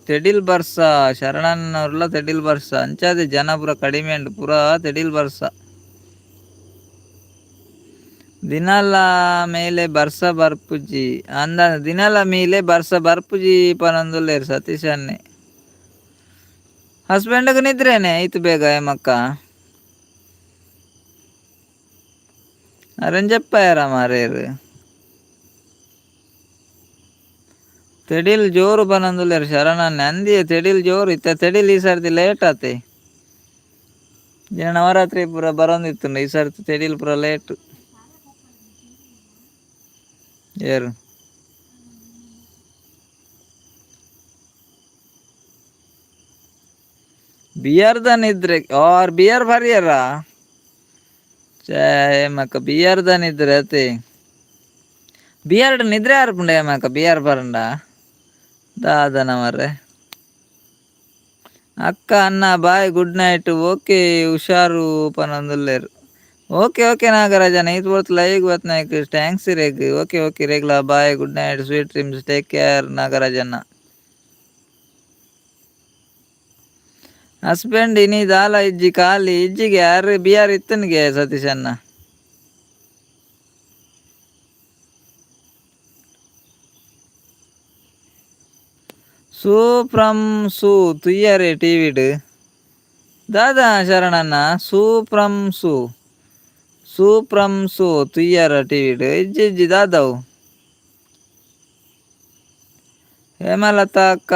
ತೆಡಿಲ್ ಬರ್ಸ ಶರಣನ್ನರ್ಲ. ತೆಡಿಲ್ ಬರ್ಸ ಅಂಚಾದೆ ಜನ ಪೂರ ಕಡಿಮೆ ಉಂಡು. ಪೂರ ತೆಡಿಲ್ ಬರ್ಸ. ದಿನಲ ಮೇಲೆ ಬರ್ಸ ಬರ್ಪುಜಿ ಅಂದ, ದಿನಲ ಮೇಲೆ ಬರ್ಸ ಬರ್ಪುಜಿ ಪನೊಂದುಲ್ಲೆರ್ ಸತೀಶ್ ಅಣ್ಣೆ. ಹಸ್ಬೆಂಡ್ಗ್ ನಿದ್ರೇನೆ ಈತ್ ಬೇಗ ಹೇಮಕ್ಕ? ಅರೆನ್ ಜೆಪ್ಪಾಯರ ಮಾರೇರ್. ತೆಡಿಲ್ ಜೋರು ಪನೊಂದುಲ್ಲೆರ್ ಶರಣನ್ನೆ. ಅಂದಿಯೇ, ತೆಡಿಲ್ ಜೋರು ಇತ್ತೆ. ತೆಡಿಲ್ ಈ ಸರ್ತಿ ಲೇಟ್ ಆತೆ. ದಿನ ನವರಾತ್ರಿ ಪೂರ ಬರೋಂದಿತ್ತುಂಡು, ಈ ಸರ್ತಿ ತೆಡಿಲ್ ಪೂರ ಲೇಟ್. ಏರು ಬಿಯರ್ದ ನಿದ್ರೆ ಆರ್ ಬಿಯರ್ ಬರ್ಯರ ಹೇಮಕ್ಕ? ಬಿಯರ್ದ ನಿದ್ರೆ ಅತೆ. ಬಿಯರ್ಡ್ ನಿದ್ರೆ ಆರ್ಪುಂಡ ಹೇಮಕ್ಕ? ಬಿಯರ್ ಬರಂಡ ದಾದನ ಮರ್ರೆ. ಅಕ್ಕ ಅಣ್ಣ bye, good night. Okay, ಹುಷಾರು ಪನೊಂದುಲ್ಲೆರ್. ಓಕೆ ಓಕೆ ನಾಗರಾಜನ, ಈತ್ ಪೊರ್ತು ಲೈವ್ ಬತ್ನಾಯ್ಕ್ thanks ಇರೆಗ್. ಓಕೆ ಓಕೆ, ಇರೆಗ್ಲ bye, good night, sweet dreams, take care ನಾಗರಾಜಣ್ಣ. Husband ಇನಿ ದಾಲ ಇಜ್ಜಿ, ಖಾಲಿ ಇಜ್ಜಿಗೆ. ಯಾರು ಬಿಆರ್ ಇತ್ತನ್ಗೆ ಸತೀಶಣ್ಣ. ಸೂ ಫ್ರಮ್ ಸೂ ತುಯ್ಯರೆ ಟಿವಿಡ್ ದಾದಾ ಶರಣಣ್ಣ? ಸೂ ಫ್ರಮ್ ಸೂ, ಸೂ ಫ್ರಮ್ ಸೂ ತುಯ್ಯರ ಟಿವಿಡ್? ಇಜ್ಜಿ ಇಜ್ಜಿ, ದಾದವು? ಹೇಮಲತಾ ಅಕ್ಕ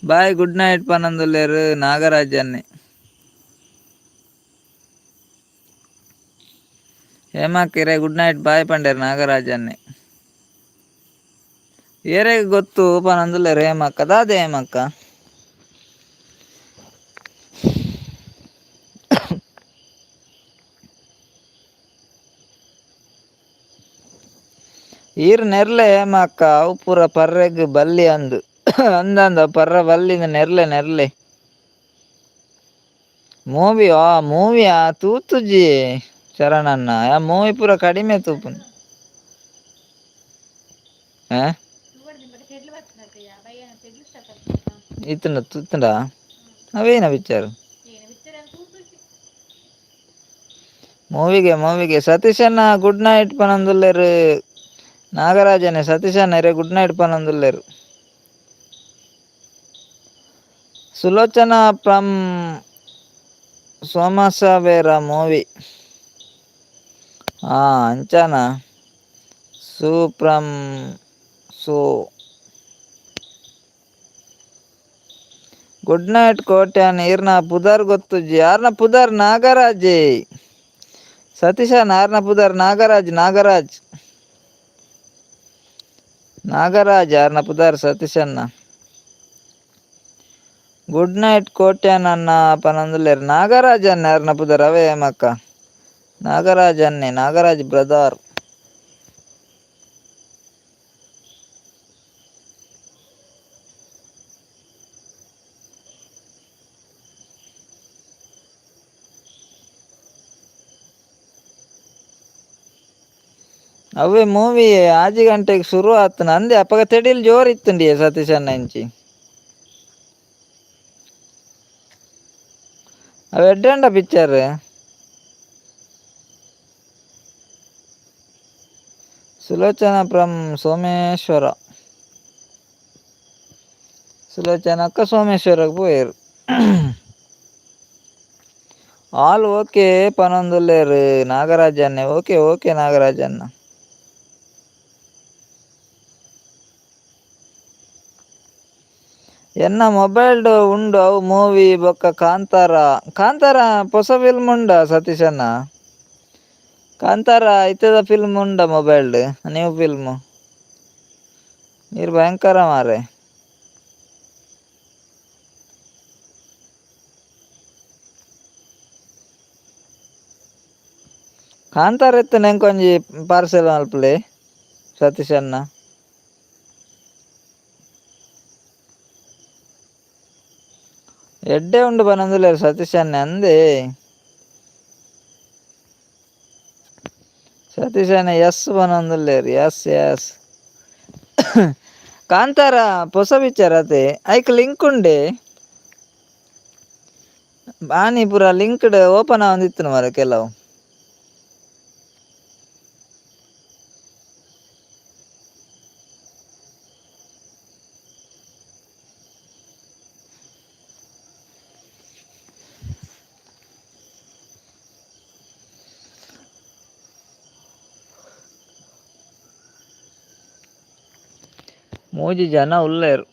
bye, good night ಪನೊಂದುಲ್ಲೆರ್ ನಾಗರಾಜನ್ನೆ. ಹೇಮಕ್ಕ ಇರೆ ಗುಡ್ ನೈಟ್ ಬಾಯ್ ಪಂಡೆರ್ ನಾಗರಾಜನ್ನೆ. ಏರೆಗ್ ಗೊತ್ತು ಪನೊಂದುಲ್ಲೆರ್ ಹೇಮಕ್ಕ. ದಾದ ಹೇಮಕ್ಕ? ಈರ್ ನೆರ್ಲೆ ಹೇಮಕ್ಕ, ಅವು ಪೂರ ಪರ್ರೆಗ್ ಬಲ್ಲಿ ಅಂದ್. ಅಂದಂದ ಪರ್ರ ಬಲ್ಲಿಂದ ನೆರ್ಲೆ ನೆರ್ಲೆ. ಮೂವಿ ಆ ಮೂವಿಯಾ? ತೂತುಜಿ ಶರಣಣ್ಣ. ಆ ಮೂವಿ ಪೂರ ಕಡಿಮೆ ತೂಪುನು. ಆ ಇತ್ತುಂಡ ತೂತುಂಡ ಅವೇನ ಪಿಕ್ಚರ್? ಮೂವಿಗೆ ಮೂವಿಗೆ. ಸತೀಶಣ್ಣ ಗುಡ್ ನೈಟ್ ಪನೊಂದುಲ್ಲೆರ್ ನಾಗರಾಜನೆ. ಸತೀಶಣ್ಣ ಇರೆ ಗುಡ್ ನೈಟ್ ಪನೊಂದುಲ್ಲೆರ್. Sulochana from Someshwara movie. ಹಾ ಅಂಚನ Su from So. Good night Kotian. ಈರ್ನ ಪುದರ್ ಗೊತ್ತುಜ್ಜಿ. ಯಾರ್ನ ಪುದರ್ ನಾಗರಾಜ್. ಸತೀಶ ನಾರ್ನ ಪುದರ್ ನಾಗರಾಜ್. ನಾಗರಾಜ್ ನಾಗರಾಜ್ ಯಾರ್ನ ಪುದರ್ ಸತೀಶಣ್ಣ. Good night Kotian ಅನ್ನ ಪನೊಂದುಲ್ಲೆರ್. ನಾಗರಾಜ್ ಅಣ್ಣ ಅರ್ನ ಪುದರ್ ಅವೇ ಮಕ್ಕ. ನಾಗರಾಜ್ ಅನ್ನೆ, ನಾಗರಾಜ್ ಬ್ರದರ್. ಅವೇ ಮೂವಿ 6 ಗಂಟೆಗೆ ಶುರು ಆತನ ಅಂದೆ. ಅಪಗ ತೆಡಿಲ್ ಜೋರ್ ಇತ್ತುಂಡಿ ಸತೀಶ್ ಅಣ್ಣ ಇಂಚಿ. ಅವು ಎಡ್ಡೆ ಪಿಕ್ಚರ್. ಸುಲೋಚನಾ ಫ್ರಮ್ ಸೋಮೇಶ್ವರ. ಸುಲೋಚನ ಅಕ್ಕ ಸೋಮೇಶ್ವರಕ್ಕೆ ಪೋಯೆರ್. ಆಲ್ ಓಕೆ ಪನೊಂದುಲ್ಲೆರ್ ನಾಗರಾಜ್ ಅಣ್ಣೆ. ಓಕೆ ಓಕೆ ನಾಗರಾಜ್ ಅಣ್ಣ. ಎನ್ನ ಮೊಬೈಲ್ ಉಂಡು ಅವು ಮೂವಿ ಬೊಕ್ಕ ಕಾಂತಾರ. ಕಾಂತಾರ ಹೊಸ ಫಿಲ್ಮ್ ಉಂಡ ಸತೀಶ್ ಅಣ್ಣ? ಕಾಂತಾರ ಇತ್ತದ ಫಿಲ್ಮ್ ಉಂಡ mobile, new film? ನೀರು ಭಯಂಕರ ಮಾರೆ. ಕಾಂತಾರ ಇತ್ತು ಎಂಕೊಂಜಿ ಪಾರ್ಸೆಲ್ ಮಲ್ಪಲೆ ಸತೀಶ್ ಅಣ್ಣ. ಎಡ್ಡೆ ಉಂಡು ಪನೊಂದುಲ್ಲೆರ್ ಸತೀಶ್ ಅಣ್ಣೆ. ಅಂದೆ ಸತೀಶ್ ಅಣ್ಣ ಎಸ್ ಪನೊಂದುಲ್ಲೆರ್. ಎಸ್ ಎಸ್, ಕಾಂತಾರ ಹೊಸ ಪಿಕ್ಚರ್ ಅತೆ. ಐಕ್ ಲಿಂಕ್ ಉಂಡೆ. ಆನಿ ಪೂರ ಲಿಂಕ್ಡ್ ಓಪನ್ ಆವೊಂದಿತ್ತು ಮಾರೆ ಕೆಲವು. ಮೂಜಿ ಜನ ಉಲ್ಲೆರ್.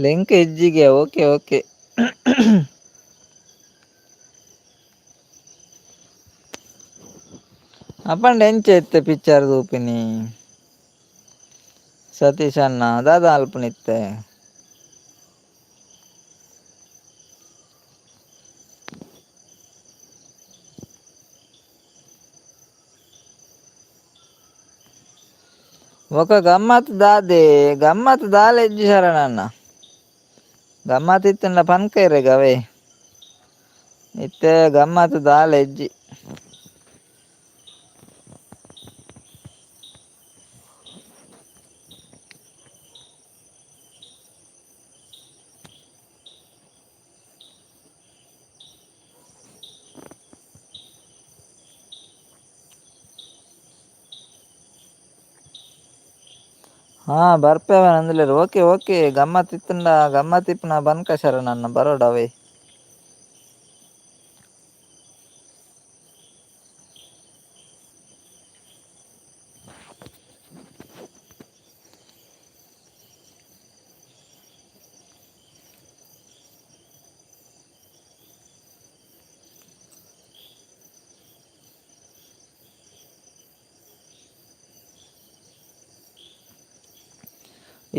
ಲಿಂಕ್ ಇಜ್ಜಿಗೆ. Okay okay. ಅಪಂಡ ಎಂಚ ಇತ್ತೆ ಪಿಕ್ಚರ್ ತೂಪಿನಿ ಸತೀಶ್ ಅಣ್ಣ? ದಾದ ಅಲ್ಪನಿತ್ತೆ? ఒక ಗಮ್ಮತ್ ದಾದೆ? ಗಮ್ಮತ್ ದಾಲ ಇಜ್ಜಿ ಶರಣಣ್ಣ. ಗಮ್ಮತ್ ಇತ್ತಂಡ ಪನ್ಕೈರೆ ಗವೆ. ಇತ್ತೆ ಗಮ್ಮತ್ ದಾಲ ಇಜ್ಜಿ. ಹಾ ಬರ್ಪೆ ಅಂದ್ಲೇರು. Okay okay. ಗಮ್ಮತ್ ಇತ್ತಂಡ ಗಮ್ಮತ್ ಇಪ್ಪುನ ಬನ್ಕ ಶರಣಣ್ಣ, ಬರೋಡವೇ.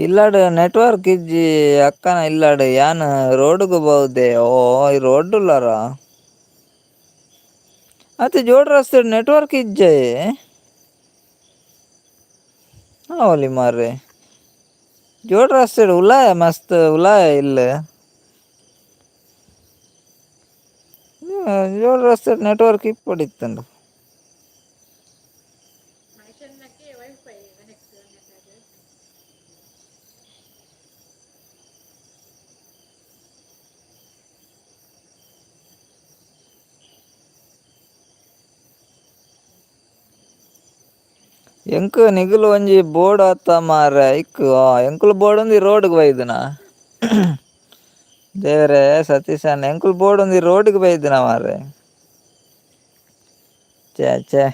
ಇಲ್ಲಡ್ ನೆಟ್ವರ್ಕ್ ಇಜ್ಜಿ ಅಕ್ಕನ ಇಲ್ಲಡ್. ಯಾನ್ ರೋಡ್ಗ್ ಬೋದೆ. ಓ, ಈ ರೋಡ್ ಉಲ್ಲಾರ ಅತ್ತೆ. ಜೋಡ್ ರಸ್ತೆ ನೆಟ್ವರ್ಕ್ ಇಜ್ಜೆ ಅವಲಿ ಮಾರ್ರೆ. ಜೋಡ್ ರಸ್ತೆ ಉಲಾಯ ಮಸ್ತ್ ಉಲಾಯ. ಇಲ್ಲ, ಜೋಡ್ ರಸ್ತೆ ನೆಟ್ವರ್ಕ್ ಇಪ್ಪಡಿತ್ತಂಡು. Wifi connect. ಎಂಕ್ ನಿಗುಲು ಒಂಜಿ ಬೋರ್ಡ್ ಅತ್ತ ಮಾರ್ರೆ. ಐಕ್ ಎಂಕುಲು ಬೋರ್ಡ್ ಒಂದು ರೋಡ್ಗ್ ಬೈದಿನ. ದೇವರೇ, ಸತೀಶ್ ಅಣ್ಣ, ಎಂಕುಲು ಬೋರ್ಡ್ ಒಂದು ರೋಡ್ಗ್ ಬೈದಿನ ಮಾರ್ರೆ. ಛೇ ಛೇ.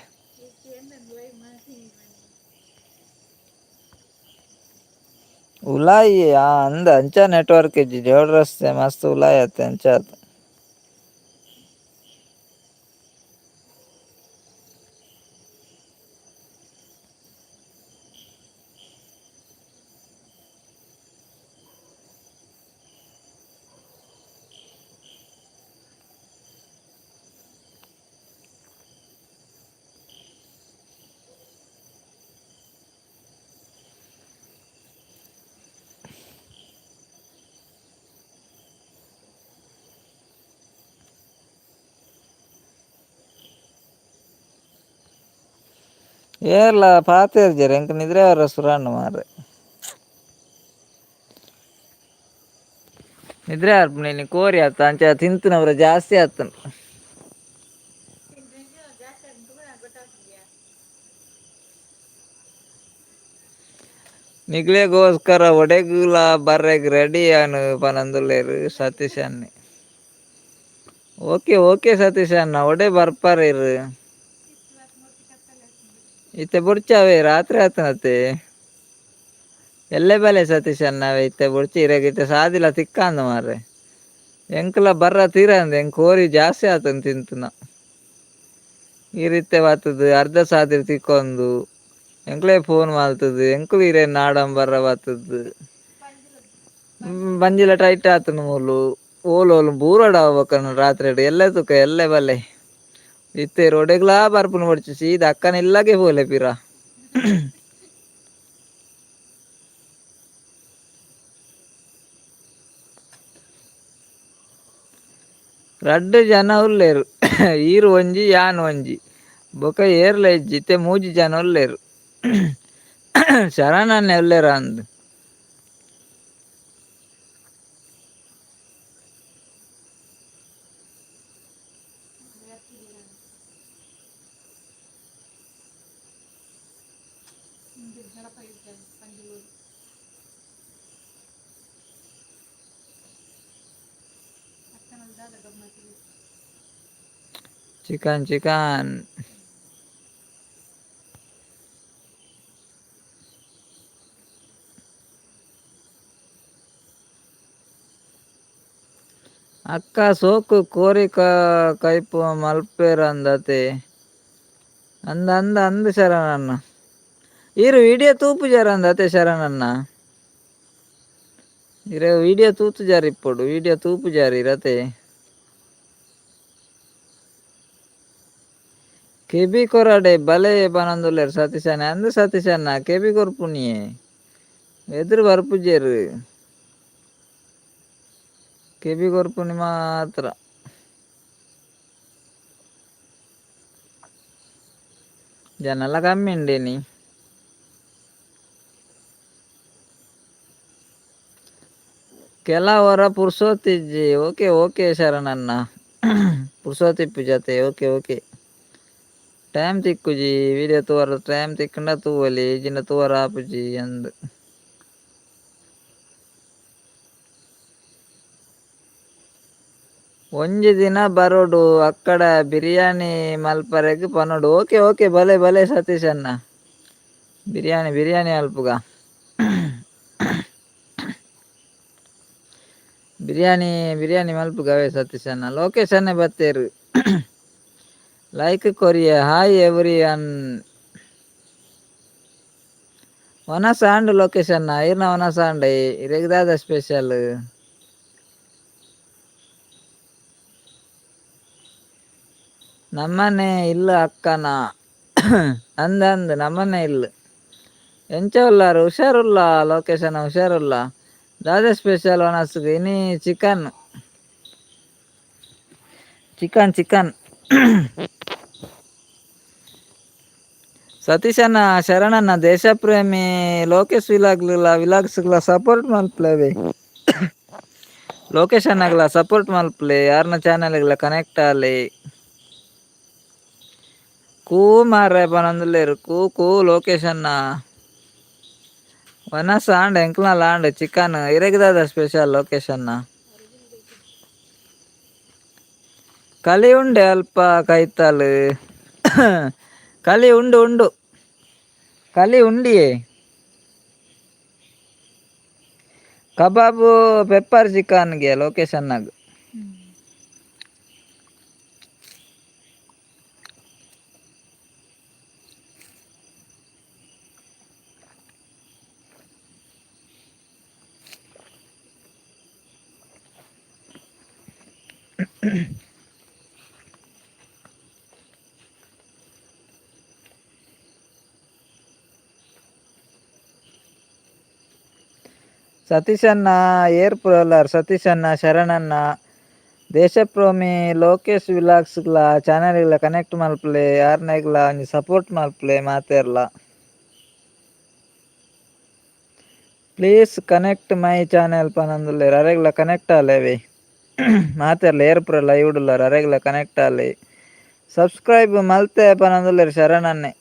ಉಲಾಯಿ ಆ ಅಂದ ಅಂಚ ನೆಟ್ವರ್ಕ್ ಇಜ್ಜಿ ಜೋಡ್ ರಸ್ತೆ ಮಸ್ತ್ ಉಲಾಯಿ ಅತ್ತೆ ಅಂಚ ಆತ್. ಏರ್ಲ ಪಾತೆರ್ಜೆರ್ ಎಂಕ್ ನಿದ್ರೆ ಬರ ಸುರಾಂಡ್ ಮಾರ್ರೆ. ನಿದ್ರೆ ಬರ್ಪುಂಡು ಕೋರಿ ಆತ ಅಂಚ ತಿಂತನವ್ರ ಜಾಸ್ತಿ ಆತನ್. ನಿಗ್ಲೆಗೋಸ್ಕರ ಒಡೆಗುಲ ಬರ್ರೆಗ್ ರೆಡಿ ಆನ್ ಪನೊಂದುಲ್ಲೆರ್ ಸತೀಶ್ ಅಣ್ಣೆ. ಓಕೆ ಓಕೆ ಸತೀಶ್ ಅಣ್ಣ, ಒಡೆ ಬರ್ಪಾರಿರ್. ಇತ್ತೆ ಬೊಡ್ಚಾವೆ ರಾತ್ರಿ ಆತನತೆ. ಎಲ್ಲೆ ಬಲೆ ಸತೀಶ್ ಅಣ್ಣವೇ, ಇತ್ತೆ ಬೊಡ್ಚಿ ಇರೆಗ್ ಇತ್ತೆ ಸಾದಿಲ ತಿಕ್ಕಾಂದ್ ಮಾರ್ರೆ. ಎಂಕ್ಲ ಬರ್ರ ತೀರಂದ್, ಎಂಕ್ ಕೋರಿ ಜಾಸ್ತಿ ಆತನ್ ತಿಂತುನ. ಈರ್ ಇತ್ತೆ ಬತ್ತುದು ಅರ್ಧ ಸಾದಿಡ್ ತಿಕ್ಕೊಂದು ಎಂಕ್ಲೆ ಫೋನ್ ಮಲ್ತುದು ಎಂಕುಲು ಇರೆನ್ ನಾಡೊಂದು ಬರ್ರ ಬತ್ತುದು. ಬಂಜಿಲ ಟೈಟ್ ಆತುಂಡು ಮೂಲು. ಓಲು ಓಲು ಬೂರೊಡು ಅವು ಬೊಕ ರಾತ್ರೆಡ್ ಎಲ್ಲೆ ತೂಕ ಎಲ್ಲೆ ಬಲ್ಲೆ. ಇತ್ತೆ ರೋಡೆಗ್ಲಾ ಬರ್ಪುನು ಬೊಡ್ಚಿ ಸೀದಾ ಅಕ್ಕನ ಇಲ್ಲಗೆ ಪೋಲೆ ಪಿರ. ರಡ್ಡ್ ಜನ ಉಲ್ಲೆರ್, ಈರ್ ಒಂಜಿ ಯಾನ್ ಒಂಜಿ ಬೊಕ ಏರ್ಲ ಇಜ್ಜಿ, ಇತ್ತೆ ಮೂಜಿ ಜನ ಉಲ್ಲೆರ್. ಶರಣ್ ಅಣ್ಣೆ ಉಲ್ಲೆರಾ ಅಂದ್. Chicken chicken. ಅಕ್ಕ ಸೋಕು ಕೋರಿ ಕೈಪು ಮಲ್ಪೆರಂದತೆ. ಅಂದ ಅಂದ ಅಂದ್ ಶರಣಣ್ಣ. ಈರ್ ವಿಡಿಯೋ ತೂಪುಜಾರಂದ್ ಅತೆ ಶರಣಣ್ಣ. ಇರೆ ವಿಡಿಯೋ ತೂತುಜಾರ್ ಇಪ್ಪೊಡು, ವಿಡಿಯೋ ತೂಪುಜಾರ್ ಇರತೆ. ಕೆಬಿ ಕೊರಡೆ ಬಲೆ ಪನೊಂದುಲ್ಲೆರ್ ಸತೀಶಣ್ಣ. ಅಂದ್ ಸತೀಶಣ್ಣ ಕೆಬಿ ಕೊರ್ಪುನಿಯೆ ಎದುರು ಬರ್ಪುಜೆರ್. ಕೆಬಿ ಕೊರ್ಪುನಿ ಮಾತ್ರ. ಜನಲ ಕಮ್ಮಿ ಉಂಡೇನಿ. ಕೆಲವರ ಪುರ್ಸೊತ್ತಿಜ್ಜಿ. ಓಕೆ ಓಕೆ ಶರಣಣ್ಣ, ಪುರ್ಸೊತ್ತು ಇಪ್ಪುಜತೆ. Okay okay. Time ತಿಕ್ಕುಜಿ video ತೂವರ, time ತಿಕ್ಕುಂಡ ತೂವೊಲಿ, ಇಜ್ಜಿಂಡ ತೂವರ ಆಪುಜಿ ಅಂದ್. ಒಂಜಿ ದಿನ ಬರೊಡು ಅಕ್ಕಡ ಬಿರಿಯಾನಿ ಮಲ್ಪರೆಗ್ ಪನೊಡು. ಓಕೆ ಓಕೆ ಬಲೆ ಬಲೆ ಸತೀಶ್ ಅಣ್ಣ. ಬಿರಿಯಾನಿ ಬಿರಿಯಾನಿ ಮಲ್ಪುಗ. ಬಿರಿಯಾನಿ ಬಿರಿಯಾನಿ ಮಲ್ಪುಗವೇ ಸತೀಶ್ ಅಣ್ಣ. ಲೋಕೇಶ್ ಅಣ್ಣೆ ಬತ್ತೇರು. ಲೈಕ್ ಕೊರಿಯ. Hi every one. ವನಸ್ ಆಂಡ್ ಲೋಕೇಶ್ ಅಣ್ಣ, ಈರ್ನ ವನಸ್ ಆಂಡ್. ಇರೆಗ್ ದಾದ ಸ್ಪೆಷಲ್? ನಮ್ಮನೆ ಇಲ್ಲ್ ಅಕ್ಕನ. ಅಂದ್ ಅಂದ್ ನಮ್ಮನೆ ಇಲ್ಲ್. ಎಂಚ ಉಲ್ಲಾರ್? ಹುಷಾರುಲ್ಲ ಲೋಕೇಶ್ ಅಣ್ಣ, ಹುಷಾರುಲ್ಲ. ದಾದ ಸ್ಪೆಷಲ್ ವನಸ್ಗ್? ಇನಿ chicken. Chicken chicken. ಸತೀಶಣ್ಣ ಶರಣಣ್ಣ ದೇಶಪ್ರೇಮಿ ಲೋಕೇಶ್ ವಿಲಾಗ್ಲ ವಿಲಾಗ್ಸ್ಗ್ಲ ಸಪೋರ್ಟ್ ಮಲ್ಪುಲೆವೆ. ಲೋಕೇಶ್ ಅಣ್ಣಗ್ಲ ಸಪೋರ್ಟ್ ಮಲ್ಪುಲೆ, ಯಾರ್ನ ಚಾನೆಲ್ಗ್ಲ ಕನೆಕ್ಟ್ ಆಲೆ. ಕೂ ಮಾರ್ರೆ ಪನೊಂದುಲ್ಲೆರ್ ಕೂ ಕೂ ಲೋಕೇಶ್ ಅಣ್ಣ. ವನಸ್ ಆಂಡ್ ಎಂಕ್ಲಲ ಆಂಡ್ ಚಿಕನ್. ಇರೆಗ್ ದಾದ ಸ್ಪೆಷಲ್ ಲೋಕೇಶ್ ಅಣ್ಣ? ಕಲಿ ಉಂಡೆ ಅಲ್ಪ ಕೈತಲ್. ಕಲಿ ಉಂಡು ಉಂಡು ಕಲಿ ಉಂಡಿಯೇ. ಕಬಾಬು ಪೆಪ್ಪರ್ ಚಿಕನ್ಗೆ ಲೊಕೇಶನ್ನಾಗ. ಸತೀಶಣ್ಣ ಏರ್ ಪುರಲಾರ್ ಸತೀಶಣ್ಣ, ಶರಣಣ್ಣ, ದೇಶಪ್ರೇಮಿ ಲೋಕೇಶ್ ವಿಲಾಗ್ಸ್ಗ್ಲ ಚಾನೆಲ್ಗ್ಲ ಕನೆಕ್ಟ್ ಮಲ್ಪಲೆ, ಯಾರ್ನೆಗ್ಲ ಒಂಜಿ ಸಪೋರ್ಟ್ ಮಲ್ಪಲೆ ಮಾತೆರ್ಲ. ಪ್ಲೀಸ್ ಕನೆಕ್ಟ್ my channel ಪನೊಂದುಲ್ಲೆರ್, ಅರೆಗ್ಲ ಕನೆಕ್ಟ್ ಆಲೆವೆ. ಮಾತೆರ್ಲ ಏರ್ ಪೂರ ಲೈವ್ ಉಳ್ಳಾರ್ ಅರೆಗ್ಲ ಕನೆಕ್ಟ್ ಆಲೆ. ಸಬ್ಸ್ಕ್ರೈಬ್ ಮಲ್ತೆ ಪನೊಂದುಲ್ಲೆರ್ ಶರಣನ್ನೆ.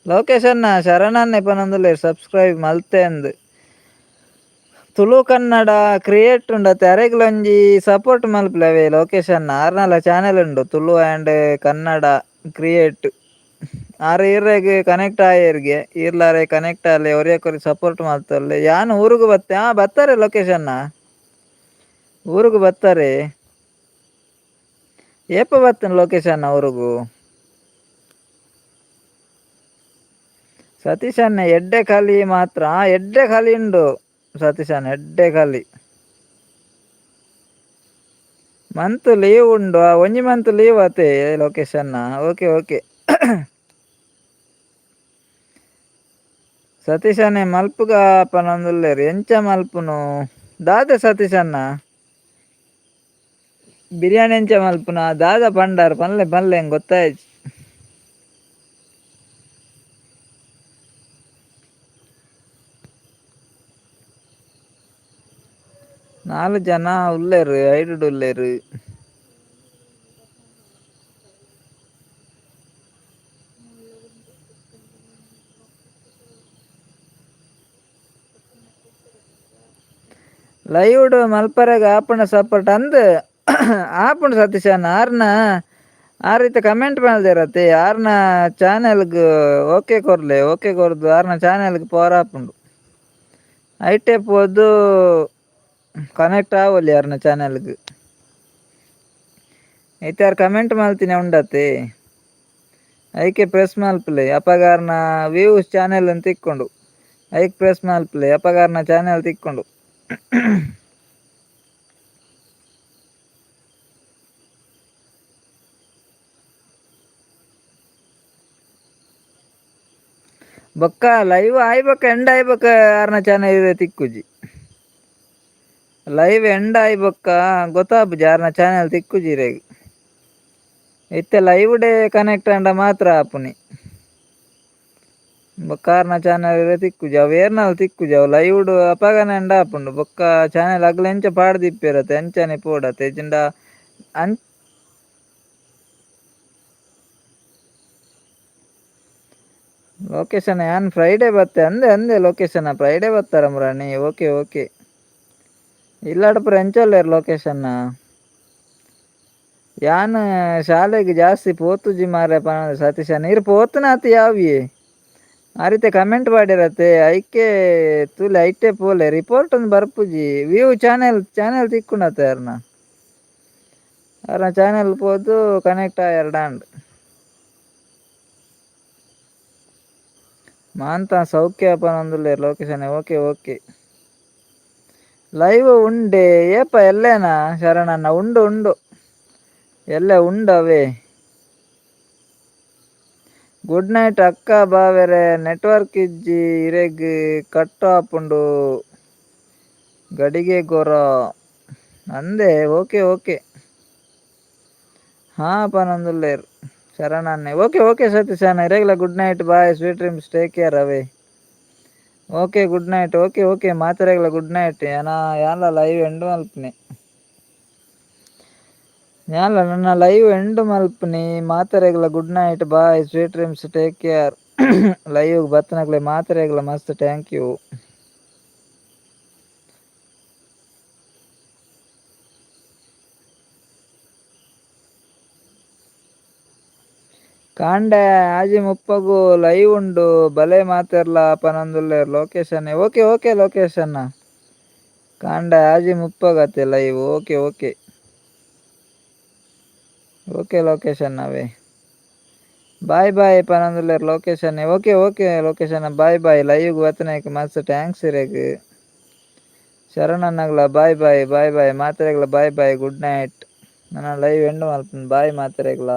ಲೋಕೇಶ್ ಅಣ್ಣ, ಶರಣನ್ನೆ ಪನೊಂದುಲ್ಲೆರ್ ಸಬ್ಸ್ಕ್ರೈಬ್ ಮಲ್ತೆ ಅಂದ್. ತುಳು ಕನ್ನಡ ಕ್ರಿಯೇಟ್ ಉಂಡತೆ, ಅರೆಗ್ಲ ಒಂಜಿ ಸಪೋರ್ಟ್ ಮಲ್ಪಲೆ ಅವೇ ಲೋಕೇಶ್ ಅಣ್ಣ. ಆರ್ನಲ ಚಾನೆಲ್ ಉಂಡು ತುಳು ಆ್ಯಂಡ್ ಕನ್ನಡ ಕ್ರಿಯೇಟ್. ಆರ್ ಈರೆಗ್ ಕನೆಕ್ಟ್ ಆಯೆರ್ಗೆ, ಈರ್ಲಾರೆ ಕನೆಕ್ಟ್ ಆಲೆ, ಒರಿಯಕ್ಕೊರಿ ಸಪೋರ್ಟ್ ಮಲ್ತೊಲ್ಲೆ. ಯಾನ್ ಊರುಗು ಬತ್ತೆ. ಹಾ, ಬತ್ತಾರೆ ಲೊಕೇಶ್ ಅಣ್ಣ, ಊರುಗು ಬತ್ತಾರೆ. ಏಪ ಬತ್ತನ ಲೊಕೇಶ್ ಅಣ್ಣ ಊರುಗು? ಸತೀಶ್ ಅಣ್ಣ ಎಡ್ಡೆ ಖಾಲಿ ಮಾತ್ರ. ಎಡ್ಡೆ ಖಾಲಿ ಉಂಡು ಸತೀಶ್ ಅಣ್ಣ, ಎಡ್ಡೆ ಖಾಲಿ. ಮಂತ್ ಲೀವ್ ಉಂಡು, ಒಂಜಿ ಮಂತ್ ಲೀವ್ ಆತೆ ಲೊಕೇಶ್ ಅಣ್ಣ. ಓಕೆ ಓಕೆ ಸತೀಶ್ ಅಣ್ಣೆ ಮಲ್ಪುಗ ಪನೊಂದುಲ್ಲೆರ್, ಎಂಚ ಮಲ್ಪುನು ದಾದ ಸತೀಶ್ ಅಣ್ಣ? ಬಿರಿಯಾನಿ ಎಂಚ ಮಲ್ಪುನ ದಾದ ಪಂಡಾರ್ ಪನ್ಲೆ ಪನ್ಲೆ, ಎಂಕ್ ಗೊತ್ತಾಯ್ಜಿ. ನಾಲ್ ಜನ ಉಲ್ಲೆರ್, ಐಡುಡು ಉಲ್ಲೆರ್. ಲೈವ್ಡ್ ಮಲ್ಪರೆಗ್ ಆಪುಂಡ ಸಪೋರ್ಟ್ ಅಂದ್ ಆಪುಂಡು ಸತೀಶ್ ಅಣ್ಣ. ಆರ್ನ ಆ ರೀತಿ ಕಮೆಂಟ್ ಮಲ್ದೆರತೆ, ಆರ್ನ ಚಾನೆಲ್ಗ್ ಓಕೆ ಕೊರ್ಲೆ. ಓಕೆ ಕೊರ್ದು ಆರ್ನ ಚಾನೆಲ್ಗ್ ಪವರ್ ಆಪುಂಡು. ಐಟೆ ಪೋದು ಕನೆಕ್ಟ್ ಆವೊಲಿ ಆರ್ನ ಚಾನೆಲ್ಗ್. ಇತ್ತೆ ಆರ್ ಕಮೆಂಟ್ ಮಲ್ತಿನ ಉಂಡತೆ, ಐಕೆ ಪ್ರೆಸ್ ಮಲ್ಪಲೆ, ಅಪಗ ಆರ್ನ ವ್ಯೂಸ್ ಚಾನೆಲ್ ಅಂತ ತಿಕ್ಕೊಂಡು. ಐಕ್ ಪ್ರೆಸ್ ಮಲ್ಪಲೆ, ಅಪಗ ಆರ್ನ ಚಾನೆಲ್ ತಿಕ್ಕೊಂಡು. ಬೊಕ್ಕ ಲೈವ್ ಆಯ್ಬೊಕ್ಕ ಎಂಡ್ ಆಯ್ಬೊಕ್ಕ ಆರ್ನ ಚಾನೆಲ್ ತಿಕ್ಕುಜಿ. ಲೈವ್ ಎಂಡ್ ಆಯ್ಬೊಕ್ಕ ಗೊತ್ತಾಪುಜಿ, ಆರ್ನ ಚಾನೆಲ್ ತಿಕ್ಕುಜಿ ಇರೆಗ್. ಇತ್ತೆ ಲೈವ್ ಡೇ ಕನೆಕ್ಟ್ ಆಂಡ ಮಾತ್ರ ಆಪುನಿ. ಬೊಕ್ಕ ಆರ್ನ ಚಾನೆಲ್ ತಿಕ್ಕುಜಿ, ಅವು ಏರ್ನಲ್ ತಿಕ್ಕುಜಿ. ಅವು ಲೈವ್ ಅಪಗನೆ ಎಂಡ್ ಆಪುಂಡು. ಬೊಕ್ಕ ಚಾನೆಲ್ ಅಗ್ಲ ಎಂಚ ಪಾಡ್ದಿಪ್ಪೆರತೆ ಅಂಚನೆ ಪೋಡತೆ ಇಜ್ಜಿಂಡ ಅಂ ಲೊಕೇಶನ್ ಯಾನ್ ಫ್ರೈಡೇ ಬತ್ತೆ ಅಂದೆ ಅಂದೆ ಲೊಕೇಶನ್ ಫ್ರೈಡೇ ಬತ್ತಾರ ಮುರಾಣಿ. ಓಕೆ ಓಕೆ ಇಲ್ಲಾಡ ಪೂರ ಎಂಚ ಉಲ್ಲೆರ್ ಲೊಕೇಶನ್? ಯಾನ್ ಶಾಲೆಗ್ ಜಾಸ್ತಿ ಪೋತುಜಿ ಮಾರ್ರೆ ಪನ ಸತೀಶ. ನೀರು ಪೋತುನಾತ್ ಯಾವಿಯೇ ಆ ರೀತಿ ಕಮೆಂಟ್ ಪಾಡಿರತ್ತೆ, ಐಕೆ ತೂಲೆ ಐಟೆ ಪೋಲೆ. ರಿಪೋರ್ಟ್ ಒಂದು ಬರ್ಪುಜಿ. ವ್ಯೂ ಚಾನೆಲ್ ಚಾನೆಲ್ ತಿಕ್ಕುಂಡತೆ ಅರ್ನ ಅರ್ನ ಚಾನೆಲ್ ಪೋದು ಕನೆಕ್ಟ್ ಆಯರ್ಡಾಂಡ್. ಮಾಂತ ಸೌಖ್ಯ ಪನೊಂದುಲ್ಲೆರ್ ಲೊಕೇಶನ್. ಓಕೆ ಓಕೆ ಲೈವ್ ಉಂಡೆ ಏಪ ಎಲ್ಲೇನಾ ಶರಣಣ್ಣ? ಉಂಡು ಉಂಡು ಎಲ್ಲೆ ಉಂಡು ಅವೇ. ಗುಡ್ ನೈಟ್ ಅಕ್ಕ ಬಾವೆರೆ, ನೆಟ್ವರ್ಕ್ ಇಜ್ಜಿ ಇರೆಗ್, ಕಟ್ ಆಪುಂಡು ಗಡಿಗೆ ಗೊರ ಅಂದೆ. ಓಕೆ ಓಕೆ ಹಾ ಪನೊಂದುಲ್ಲೆರ್ ಶರಣನ್ನೆ. ಓಕೆ ಓಕೆ ಸತೀಶ್ ಅಣ್ಣ, ಇರೆಗ್ಲ good night, bye, sweet dreams, take care away. Okay, good night. Okay okay ಮಾತೆರೆಗ್ಲ good night. ಯಾನ ಯಾನ್ಲ ಲೈವ್ ಎಂಡ್ ಮಲ್ಪುನಿ, ಯಾನ್ಲ ನನ್ನ ಲೈವ್ ಎಂಡ್ ಮಲ್ಪುನಿ. ಮಾತೆರೆಗ್ಲ good night, bye, sweet dreams, take care. Live ಬತ್ತನಕ್ಲೆ ಮಾತೆರೆಗ್ಲ ಮಸ್ತ್ thank you. ಕಾಂಡೆ ಆಜಿ ಮುಪ್ಪಗು ಲೈವ್ ಉಂಡು ಬಲೆ ಮಾತೆರ್ಲ ಪನೊಂದುಲ್ಲೆರ್ ಲೋಕೇಶ್ ಅಣ್ಣೆ. ಓಕೆ ಓಕೆ ಲೋಕೇಶ್ ಅಣ್ಣ, ಕಾಂಡೆ 6:30ಗತೆ live. Okay okay okay Lokesh ಅಣ್ಣವೇ, ಬಾಯ್ ಬಾಯ್ ಪನೊಂದುಲ್ಲೆರ್ ಲೋಕೇಶ್ ಅಣ್ಣೆ. ಓಕೆ ಓಕೆ ಲೋಕೇಶ್ ಅಣ್ಣ, ಬಾಯ್ ಬಾಯ್. ಲೈವ್ ಬತ್ತನೇಕ್ ಮಸ್ತ್ thanks ಇರೆಗ್. ಶರಣ್ ಅಣ್ಣಗ್ಲ ಬಾಯ್ ಬಾಯ್. ಬಾಯ್ ಬಾಯ್ ಮಾತೆರೆಗ್ಲ, ಬಾಯ್ ಬಾಯ್, ಗುಡ್ ನೈಟ್. ನನ್ನ ಲೈವ್ ಎಂಡ್ ಮಲ್ಪುನು. ಬಾಯ್ ಮಾತೆರೆಗ್ಲ.